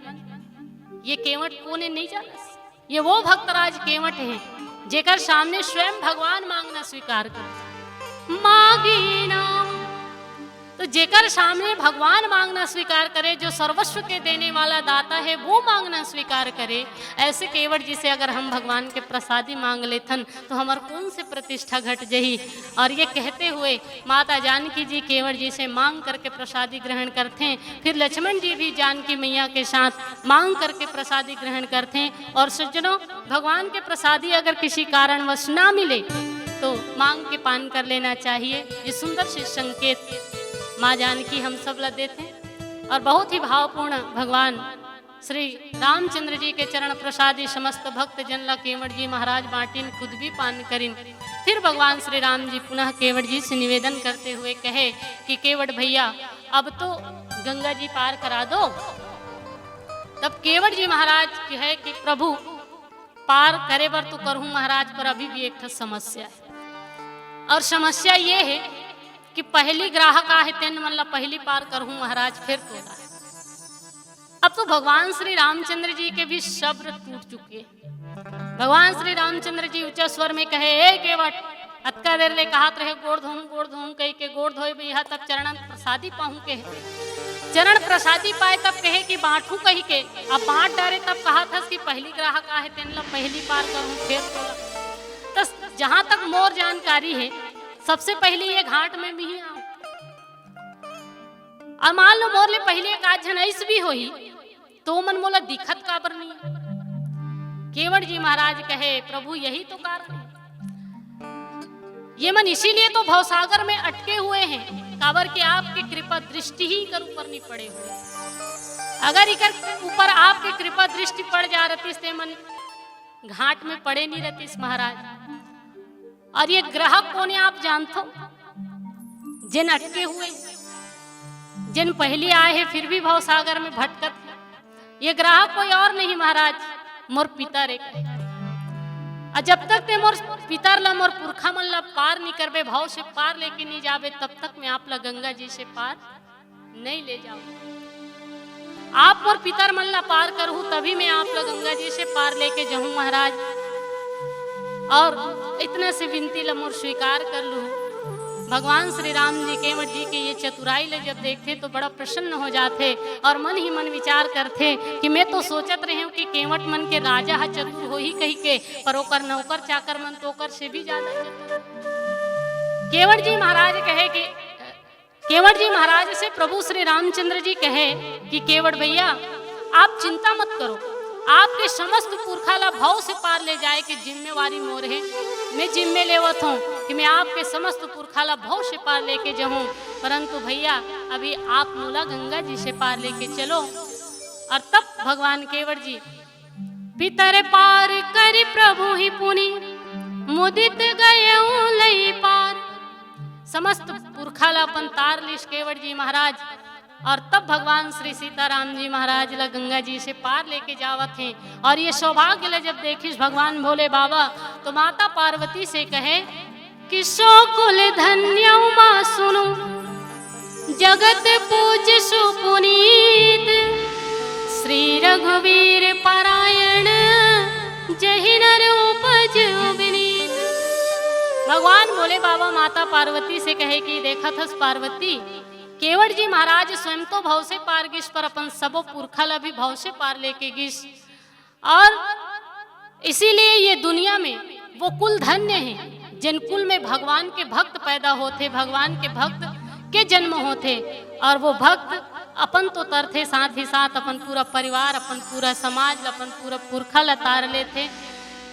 ये केवट कोन ए नहीं जानस, ये वो भक्तराज केवट हे, जेकर सामने स्वयं भगवान मांगना स्वीकार करे। मांगी नाम, तो जेकर सामने भगवान मांगना स्वीकार करे, जो सर्वस्व के देने वाला दाता है, वो मांगना स्वीकार करे, ऐसे केवट जी से अगर हम भगवान के प्रसादी मांग लेथन, तो हमर कौन से प्रतिष्ठा घट जही। और ये कहते हुए माता जानकी जी केवट जी से मांग करके प्रसादी ग्रहण करथे। फिर लक्ष्मण जी भी जानकी मैया के साथ मांग करके प्रसादी ग्रहण करथे। और सज्जनों, भगवान के प्रसादी अगर किसी कारणवश ना मिले, तो मांग के पान कर लेना चाहिए। ये सुंदर से संकेत माँ जानकी हम सब ला देथे। और बहुत ही भावपूर्ण भगवान श्री रामचंद्र जी के चरण प्रसादी समस्त भक्त जन ला केवट जी महाराज बांटिन, खुद भी पान करिन। फिर भगवान श्री राम जी पुनः केवट जी से निवेदन करते हुए कहे कि केवट भैया, अब तो गंगा जी पार करा दो। तब केवट जी महाराज कहे कि प्रभु, पार करे बर तो करहूं महाराज, पर अभी भी एक ठो समस्या है। और समस्या ये है कि पहली ग्राहक आहे, तेन मन ला पहली पार करहूं महाराज, फिर तोला। अब तो भगवान श्री रामचंद्र जी के भी सब्र टूट चुके हैं। भगवान श्री रामचंद्र जी ऊंचा स्वर में कहे, ए केवट, अतका देर ले कहत रहे गोड़ धोऊं, गोड़ धोऊं कहि के, गोड़ धोए बिहा तब चरण प्रसादी पाहूं के हे। चरण प्रसादी पाए तब कहे कि बांटू कहि के, अब बांट डारे तब कहत हस कि पहली ग्राहक आहे, तेन ला पहली पार करहूं, फेर तोला। तो जहां तक मोर जानकारी है, सबसे पहली ये घाट में भी आऊं। और मान लो मोर ले पहली एक आध झन ऐस भी होही, तो मन मोला दिखत काबर नहीं?" केवट जी महाराज कहे, "प्रभु, यही तो कारण है। ये मन इसीलिए तो भवसागर में अटके हुए हैं, काबर के आपके कृपा दृष्टि ही इकर ऊपर नहीं पड़े हुए। अगर इकर ऊपर आपके कृपा दृष्टि पड़ जा रहतीस, ते मन घाट में पड़े नहीं रहतीस महाराज।" और ये ग्राहक कौन है, आप जानथो? जिन अटके हुए, जिन पहले आए हैं, फिर भी भवसागर में भटकत हैं। ये ग्राहक कोई और नहीं महाराज, मोर पितर एक। और जब तक ते मोर पितर ला, मोर पुरखा मन ला पार नहीं करबे, भाव से पार लेके नहीं जाबे, तब तक मैं आप ला गंगा जी से पार नहीं ले जाऊं। आप मोर पितर मन ला पार करहू, तभी मैं आप ला गंगा जी से पार लेके जाऊं महाराज। और इतना से विनती ला मोर स्वीकार कर लू। भगवान श्री राम जी केवट जी के ये चतुराई ले जब देखथे तो बड़ा प्रसन्न हो जाथे और मन ही मन विचार करथे कि मैं तो सोचत रहे हूं कि केवट मन के राजा ह चतुर होही कही के, पर ओकर नौकर चाकर मन तो ओकर से भी ज्यादा चतुर। केवट जी महाराज कहे कि केवट जी महाराज से प्रभु श्री रामचंद्र जी कहे कि केवट भैया, आप चिंता मत करो, आपके समस्त पुरखा ला भव से पार ले जाए के जिम्मेवारी मोर है। मैं जिम्मे लेवत हूँ कि मैं आपके समस्त पुरखा ला भव से पार लेके जाऊँ, परंतु भैया, अभी आप मोला गंगा जी से पार लेके चलो और तब भगवान केवट जी पितर पार करि प्रभु ही पुनि, मुदित गयउ लई पार। समस्त पुरखा ला अपन तार लिस केवट जी महाराज। और तब भगवान श्री सीताराम जी महाराज ला गंगा जी से पार लेके जावत हैं। और ये सौभाग्य ला जब देखिस भगवान भोले बाबा, तो माता पार्वती से कहे कि "सो कुल धन्यउ मा सुनु, जगत पूज सुपुनीत, श्री रघुवीर परायण, जहि नर उपज विनीत।" भगवान भोले बाबा माता पार्वती से कहे कि "देखत हस पार्वती, केवट जी महाराज स्वयं तो भव से पार गिस, पर अपन सबो पुरखा ला भी भव से पार लेके गिस।" और इसीलिए ये दुनिया में वो कुल धन्य है, जिन कुल में भगवान के भक्त पैदा होथे, भगवान के भक्त के जन्म होथे। और वो भक्त अपन तो तरथे, साथ ही साथ अपन पूरा परिवार, अपन पूरा समाज, अपन पूरा पुरखा ला तार लेथे।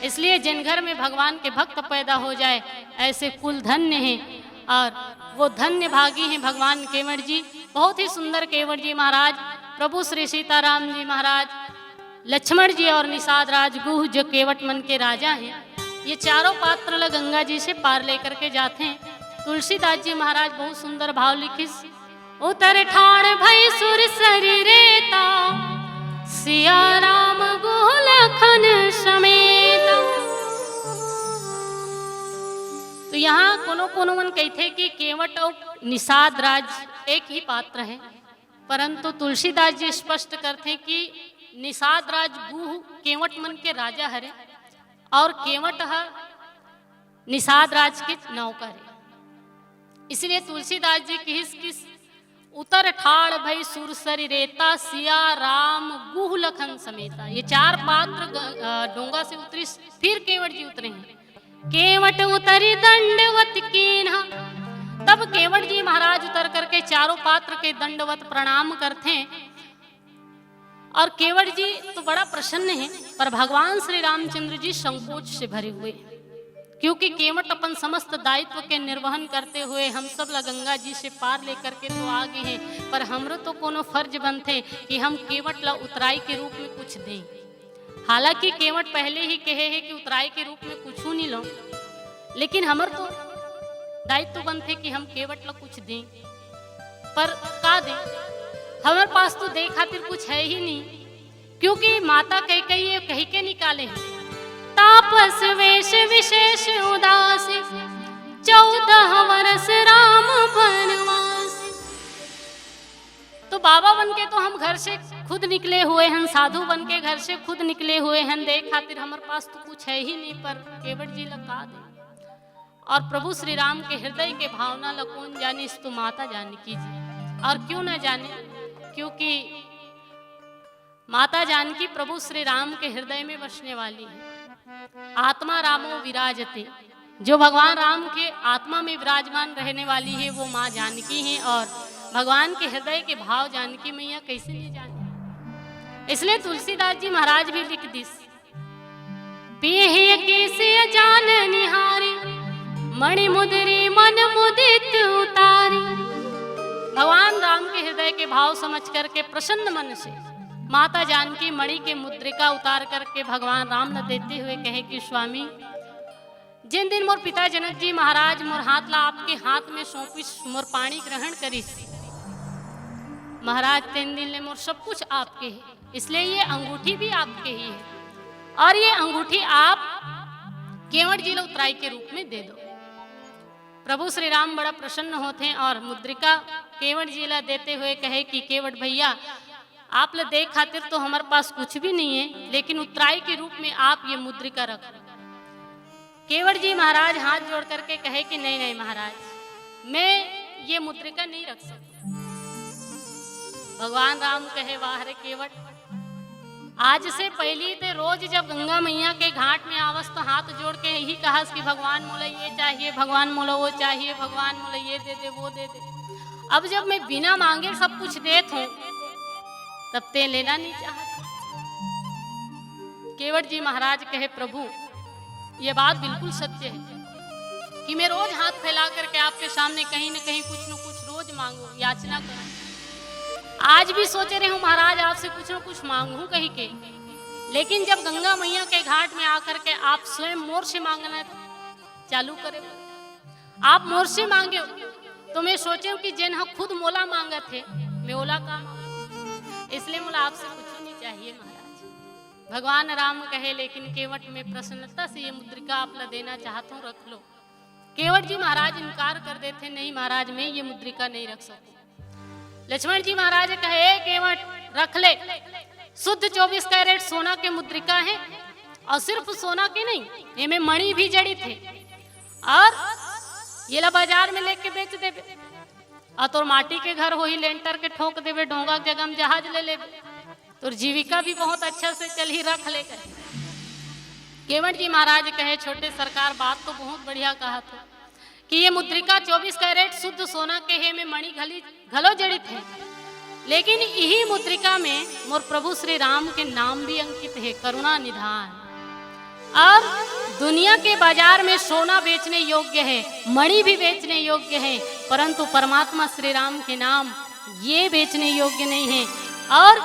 इसलिए जिन घर में भगवान के भक्त पैदा हो जाए, ऐसे कुल धन्य हैं। और वो धन्य भागी हैं भगवान केवट जी। बहुत ही सुंदर केवट जी महाराज, प्रभु श्री सीताराम जी महाराज, लक्ष्मण जी और निषाद राज गुह जो केवट मन के राजा हैं, ये चारों पात्र ल गंगा जी से पार लेकर के जाते हैं। तुलसीदास जी महाराज बहुत सुंदर भाव लिखिस, "उतर ठाण भई सुर सरि रेता, सिया राम गुह लखन समेता।" तो यहाँ कोनो कोनो मन कहते कि केवट और निषाद राज एक ही पात्र है, परंतु तुलसीदास जी स्पष्ट करते कि निषाद राज गुह केवट मन के राजा हरे और केवट ह निषाद राज के नौकर है। इसलिए तुलसीदास जी किहिस कि "उतर ठाड़ भई सुरसरी रेता, सिया राम गुह लखन समेता।" ये चार पात्र ग-, अ, डोंगा से उतरी, फिर केवट जी उतरे हैं। "केवट उतरी दंडवत कीन्हा।" तब केवट जी महाराज उतर करके चारों पात्र के दंडवत प्रणाम करते हैं। और केवट जी तो बड़ा प्रसन्न है, पर भगवान श्री रामचंद्र जी संकोच से भरे हुए, क्योंकि केवट अपन समस्त दायित्व के निर्वहन करते हुए हम सब ला गंगा जी से पार लेकर के तो आ गए हैं, पर हमरो तो कोनो फर्ज बनथे कि हम केवट ला उतराई के रूप में कुछ दें। हालांकि केवट पहले ही कहे है कि उतराई के रूप में कुछ नहीं लो, लेकिन हमर तो दायित्व बनथे कि हम केवट ला कुछ दें। पर का दें, हमर पास तो दे खातिर कुछ है ही नहीं, क्योंकि माता कैकेयी ये कहि के निकाले हैं, "तापस वेश विशेष उदासी, चौदह वर्ष राम बनवासी।" तो बाबा बन के तो हम घर से खुद निकले हुए हैं, साधु बन के घर से खुद निकले हुए हैं, दे खातिर हमर पास तो कुछ है ही नहीं, पर केवट जी ला का दे। और प्रभु श्री राम के हृदय के भावना ला कौन जानिस, तो माता जानकी जी। और क्यों ना जाने, क्योंकि माता जानकी प्रभु श्री राम के हृदय में बसने वाली है। आत्मा रामो विराजते, जो भगवान राम के आत्मा में विराजमान रहने वाली है, वो माँ जानकी है। और भगवान के हृदय के भाव जानकी मैया कैसे नहीं जाने। इसलिए तुलसीदास जी महाराज भी लिख दिस, "पेहे केसे अजान निहारी, मणि मुदरी मन मुदित उतारी।" भगवान राम के हृदय के भाव समझ करके प्रसन्न मन से माता जानकी मणि के मुद्रिका उतार करके भगवान राम ला देते हुए कहे कि स्वामी, जेन दिन मोर पिता जनक जी महाराज मोर हाथ ला आपके हाथ में सौंपिस, मोर पाणी ग्रहण करिस महाराज, तेन दिन ले मोर सब कुछ आपके है, इसलिए ये अंगूठी भी आपके ही है और ये अंगूठी आप केवट जी ला उत्तराई के रूप में दे दो। प्रभु श्री राम बड़ा प्रसन्न होते हैं और मुद्रिका केवट जी ला देते हुए कहे कि केवट भैया, आप ला दे खातिर तो हमारे पास कुछ भी नहीं है, लेकिन उत्तराई के रूप में आप ये मुद्रिका रख लो। केवट जी महाराज हाथ जोड़ करके कहे कि नहीं, नहीं महाराज, मैं ये मुद्रिका नहीं रख सकता। भगवान राम कहे, "वाह रे केवट, आज से पहली ते रोज जब गंगा मैया के घाट में आवस तो हाथ जोड़ के यही कहस कि भगवान मोला ये चाहिए, भगवान मोला वो चाहिए, भगवान मोला ये दे दे, वो दे दे। अब जब मैं बिना मांगे सब कुछ देत हूँ, तब ते लेना नहीं चाहत।" केवट जी महाराज कहे, "प्रभु, ये बात बिल्कुल सत्य है कि मैं रोज हाथ फैला करके आपके सामने कहीं न कहीं कुछ न कुछ रोज मांगू, याचना करूँ। आज भी सोचे रहे हूँ महाराज, आपसे कुछ न कुछ मांगू कहीं के, लेकिन जब गंगा मैया के घाट में आकर के आप स्वयं मोर से मांगना चालू करे, आप मोर से मांगे हो, तो मैं सोचे हूँ कि जेन ह खुद मोला मांगत हे, मैं ओला का मांगू? इसलिए मोला आपसे कुछ नहीं चाहिए महाराज।" भगवान राम कहे, "लेकिन केवट, मैं प्रसन्नता से ये मुद्रिका आप ला देना चाहत हूँ, रख लो।" केवट जी महाराज इनकार कर देते, "नहीं महाराज, मैं ये मुद्रिका नहीं रख सकूँ।" लक्ष्मण जी महाराज कहे, "ए केवट, रख ले, शुद्ध चौबीस कैरेट सोना के मुद्रिका है और सिर्फ सोना के नहीं, एमे मणि भी जड़ित है और येला बाजार में लेके बेच देबे और तोर माटी के घर होही, लेंटर के ठोक देबे, ढोंगा के जगह में जहाज ले लेबे, तोर जीविका भी बहुत अच्छा से चलही, रख ले।" कहे केवट जी महाराज कहे, "छोटे सरकार, बात तो बहुत बढ़िया कहत हो कि ये मुद्रिका चौबीस कैरेट शुद्ध सोना के हे, में मणि घली घलो जड़ित है, लेकिन इही मुद्रिका में मोर प्रभु श्री राम के नाम भी अंकित है, करुणा निधान। और दुनिया के बाजार में सोना बेचने योग्य है, मणि भी बेचने योग्य है, परंतु परमात्मा श्री राम के नाम ये बेचने योग्य नहीं है। और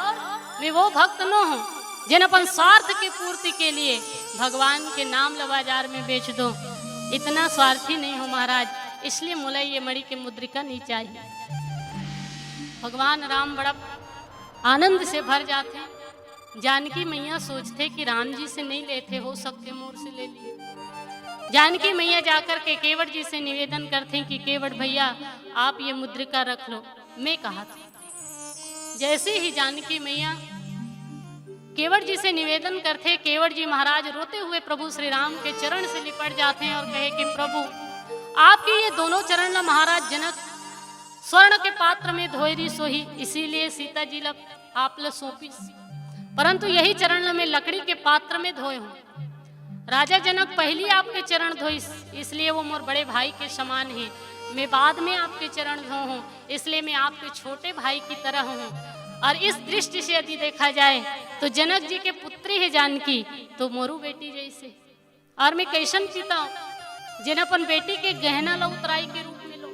मैं वो भक्त नो हूँ जेन अपन स्वार्थ के पूर्ति के लिए भगवान के नाम ल बाजार में बेच दो, इतना स्वार्थी नहीं हूँ महाराज, इसलिए मोला ये मणि के मुद्रिका नहीं चाहिए।" भगवान राम बड़ा आनंद से भर जाते। जानकी मैया सोचते कि राम जी से नहीं लेते, हो सकते मोर से ले लिए। जानकी मैया जाकर के केवट जी से निवेदन करते कि केवट भैया, आप ये मुद्रिका रख लो, मैं कहा था। जैसे ही जानकी मैया केवट जी से निवेदन करते, केवट जी महाराज रोते हुए प्रभु श्री राम के चरण से लिपट जाते हैं और कहे कि प्रभु, आपके ये दोनों चरण ला महाराज जनक स्वर्ण के पात्र में धोए रिस होही, इसीलिए सीता जी ला आप ला सौंपिस, परंतु यही चरण ला मैं लकड़ी के पात्र में धोए हूँ। राजा जनक पहली आपके चरण धोइस, इसलिए वो मोर बड़े भाई के समान है। मैं बाद में आपके चरण धो हूँ, इसलिए मैं आपके छोटे भाई की तरह हूँ। और इस दृष्टि से यदि देखा जाए तो जनक जी के पुत्री है जानकी, तो मोरू बेटी जैसे। और मैं कैसन पिता हूँ जेन अपन बेटी के गहना ला उतराई के रूप में लो?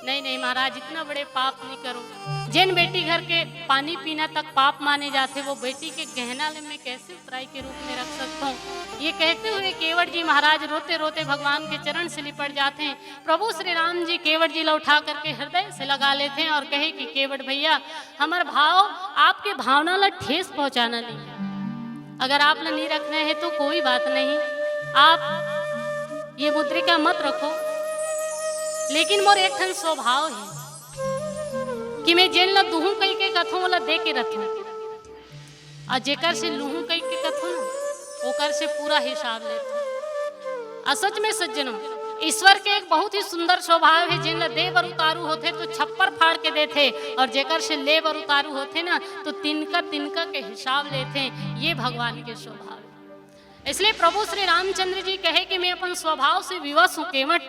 नहीं, नहीं महाराज, इतना बड़े पाप नहीं करो। जेन बेटी घर के पानी पीना तक पाप माने जाते, वो बेटी के गहना ले मैं कैसे उतराई के रूप में रख सकता हूँ? ये कहते हुए केवट जी महाराज रोते रोते भगवान के चरण से लिपट जाते हैं। प्रभु श्री राम जी केवट जी ला उठा करके हृदय से लगा लेते हैं और कहे कि केवट भैया, हमर भाव आपके भावना ला ठेस पहुंचाना नहीं है। अगर आप ला नहीं रखना है तो कोई बात नहीं, आप ये मुद्रिका मत रखो, लेकिन मोर एक ठन स्वभाव है कि मैं जेन ला दुहूं कहि के कथों, ओला दे के रखूं। और जेकर से लूहूं कहि के कथों ना, ओकर से पूरा हिसाब लेथों। और सच में सज्जनों, ईश्वर के एक बहुत ही सुंदर स्वभाव है, जेन ला दे बर उतारू होथे तो छप्पर फाड़ के देथे, और जेकर से ले बर उतारू होथे ना तो तिनका तिनका के हिसाब लेथे। ये भगवान के स्वभाव है। इसलिए प्रभु श्री रामचंद्र जी कहे कि मैं अपन स्वभाव से विवश हूँ केवट,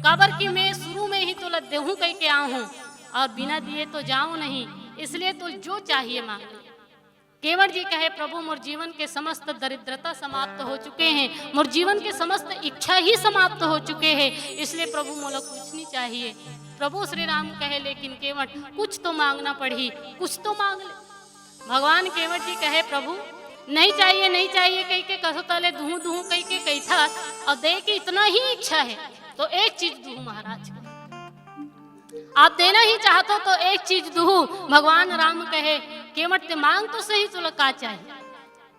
काबर कि मैं शुरू में ही तोला देहूं कहि के आऊं हूँ और बिना दिए तो जाऊं नहीं, इसलिए तो जो चाहिए मांग ले। केवट जी कहे, "प्रभु, मोर जीवन के समस्त दरिद्रता समाप्त हो चुके हैं, मोर जीवन के समस्त इच्छा ही समाप्त हो चुके हैं, इसलिए प्रभु, मोला कुछ नहीं चाहिए।" प्रभु श्री राम कहे, "लेकिन केवट, कुछ तो मांगना पड़ही, कुछ तो मांग ले।" भगवान केवट जी कहे, "प्रभु, नहीं चाहिए, नहीं चाहिए कहिके कथों तले दुहूं दुहूं कहिके कहिथस, अउ दे के इतना ही इच्छा है तो एक चीज दुहूं महाराज।" आप देना ही चाहत हो तो एक चीज दुहू। भगवान राम कहे, "केवट, ते मांग तो सही, तोला का चाहिए?"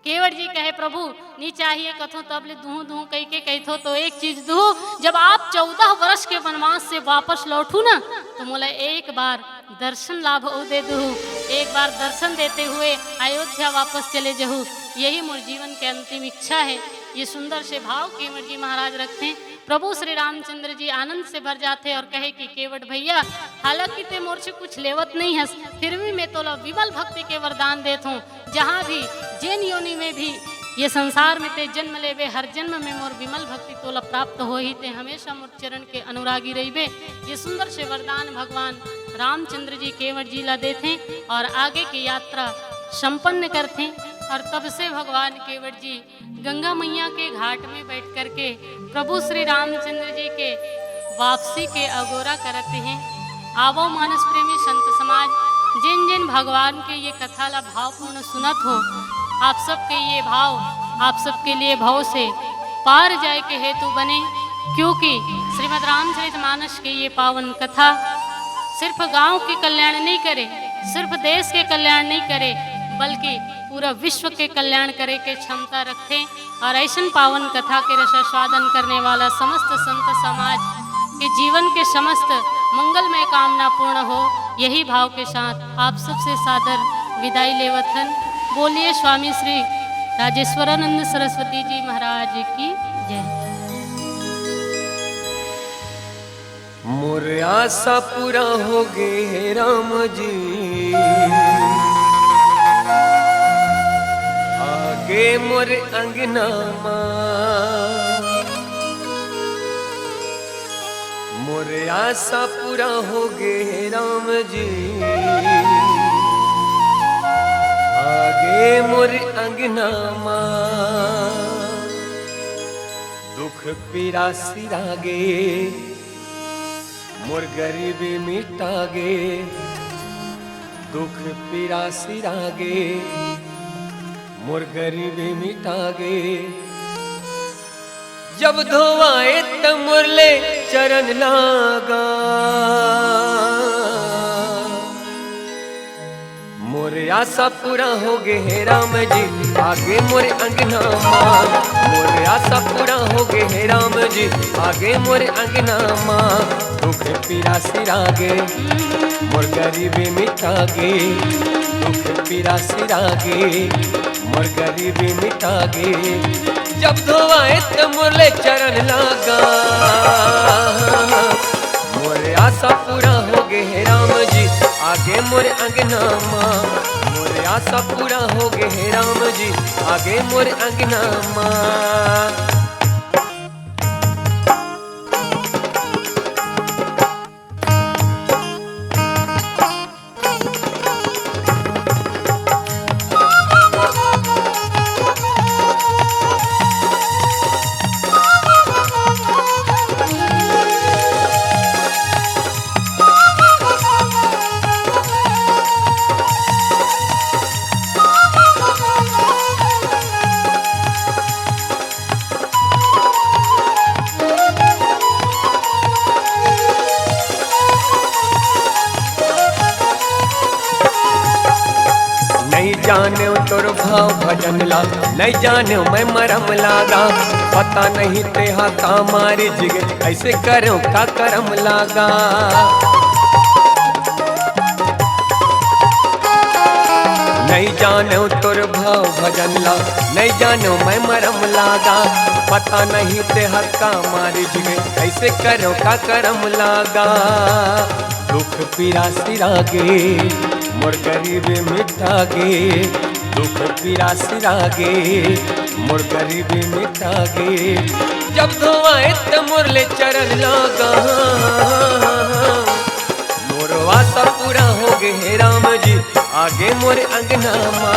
केवट जी कहे, "प्रभु, नी चाहिए कथों तब ले दुहू दुहू कहिके कहिथो तो एक चीज दुहू, जब आप चौदह वर्ष के वनवास से वापस लौटू ना, तो मोला एक बार दर्शन लाभ अउ दे दुहू, एक बार दर्शन देते हुए अयोध्या वापस चले जहू, यही मोर जीवन के अंतिम इच्छा है।" ये सुंदर से भाव केवट जी महाराज रखते हैं। प्रभु श्री रामचंद्र जी आनंद से भर जाथे और कहे कि केवट भैया, हालांकि ते मोर से कुछ लेवत नहीं हस, फिर भी मैं तोला विमल भक्ति के वरदान देत हूँ। जहाँ भी, जेन योनि में भी ये संसार में ते जन्म लेबे, हर जन्म में मोर विमल भक्ति तोला प्राप्त होही, ते हमेशा मोर चरण के अनुरागी रहिबे। ये सुंदर से वरदान भगवान रामचंद्र जी केवट जी ला देथे और आगे की यात्रा संपन्न करथे। और तब से भगवान केवट जी गंगा मैया के घाट में बैठ करके प्रभु श्री रामचंद्र जी के वापसी के अगोरा करत हैं। आवो मानस प्रेमी संत समाज, जिन जिन भगवान के ये कथा ला भावपूर्ण सुनत हो, आप सबके ये भाव आप सबके लिए भव से पार जाए के हेतु बने, क्योंकि श्रीमद् रामचरित मानस के ये पावन कथा सिर्फ गांव के कल्याण नहीं करे, सिर्फ देश के कल्याण नहीं करे, बल्कि पूरा विश्व के कल्याण करे के क्षमता रखथे। और ऐसन पावन कथा के रसास्वादन करने वाला समस्त संत समाज के जीवन के समस्त मंगलमय कामना पूर्ण हो, यही भाव के साथ आप सबसे सादर विदाई लेवत हन। बोलिए स्वामी श्री राजेश्वरानंद सरस्वती जी महाराज की जय। मोर आशा पूरा हो गे हे राम जी, आगे मोर अंगना मा। मोर आशा पूरा हो गे हे राम जी, आगे मोर अंगना मा। दुख पीरा सिरागे, मोर गरीबी मिटागे। दुख पीरा सिरागे, मोर गरीबी मिटागे। जब धोवाए त मोर ले चरण लागा। मोर आशा पूरा हो गे हे राम जी, आगे मोर अंगना मा। मोर आशा पूरा हो गे हे राम जी, आगे मोर अंगना मा। दुख पीरा सिरागे, मोर गरीबी मिटागे। दुख पीरा सिरागे, मोर गरीबी मिटागे। जब धोवाए त मोर ले चरण लागा। मोर आशा पूरा हो गे हे राम जी, आगे मोर अंगना मा। मोर आशा पूरा हो गे हे राम जी, आगे मोर अंगना मा। नहीं जाने तोर भाव भजन ला, नहीं जाने मैं मरम लागा। पता नहीं तेहा का मारी जिगे, ऐसे करो का करम लागा। नहीं जानो तोर भाव भजन ला, नहीं जानो मैं मरम लागा। पता नहीं ते हक्का मारी जिगे, ऐसे करो का करम लागा। दुख पीरा सिरागे, मोर गरीब मिटागे। दुख पीरा सिरागे, मोर गरीब मिटागे। जब धोवाए त मोर ले चरण लागा। मोर आशा पूरा हो गे हे राम जी, आगे मोर अंगना मा,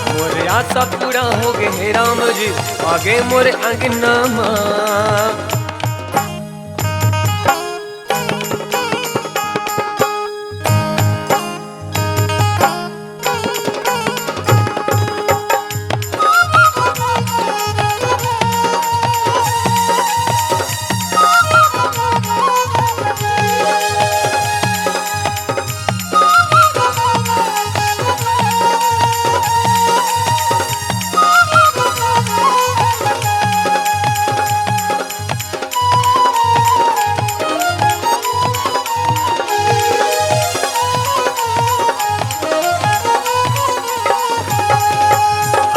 मोर आशा पूरा हो गे हे राम जी, आगे मोर अंगना मा।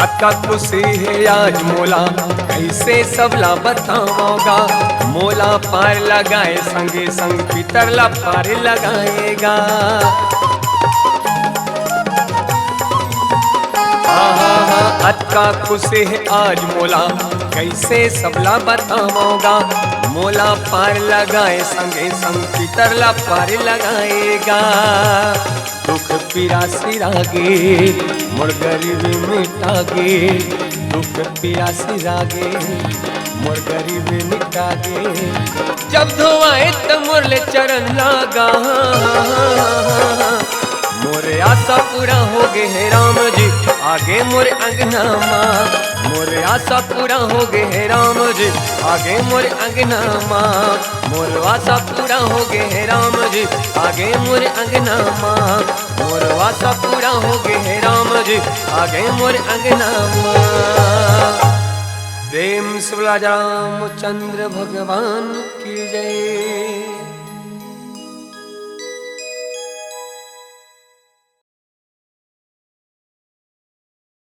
अतका खुशी हे आज मोला, कइसे सबला बतावँव गा। मोला पार लगाए संगे संग पितर ला पार लगाए गा। आहा, अतका खुशी हे आज मोला, कइसे सबला बतावँव गा। मोला पार लगाए संगे संग पितर ला पार लगाए गा। दुख पीरा सिरागे, मोर गरीबी मिटागे। दुख पीरा सिरागे, मोर गरीबी मिटागे। जब धोवाए त मोर ले चरण लागा, मोर आशा पूरा हो गे हे राम जी, आगे मोर अंगना मा। मोर आशा पूरा हो गे हे राम जी, आगे मोर अंगना मा। मोर आशा पूरा हो गे हे राम जी, आगे मोर अंगना मा। मोर आशा पूरा हो गे हे राम जी, आगे मोर अंगना मा। प्रेम से बोला रामचंद्र भगवान की जय।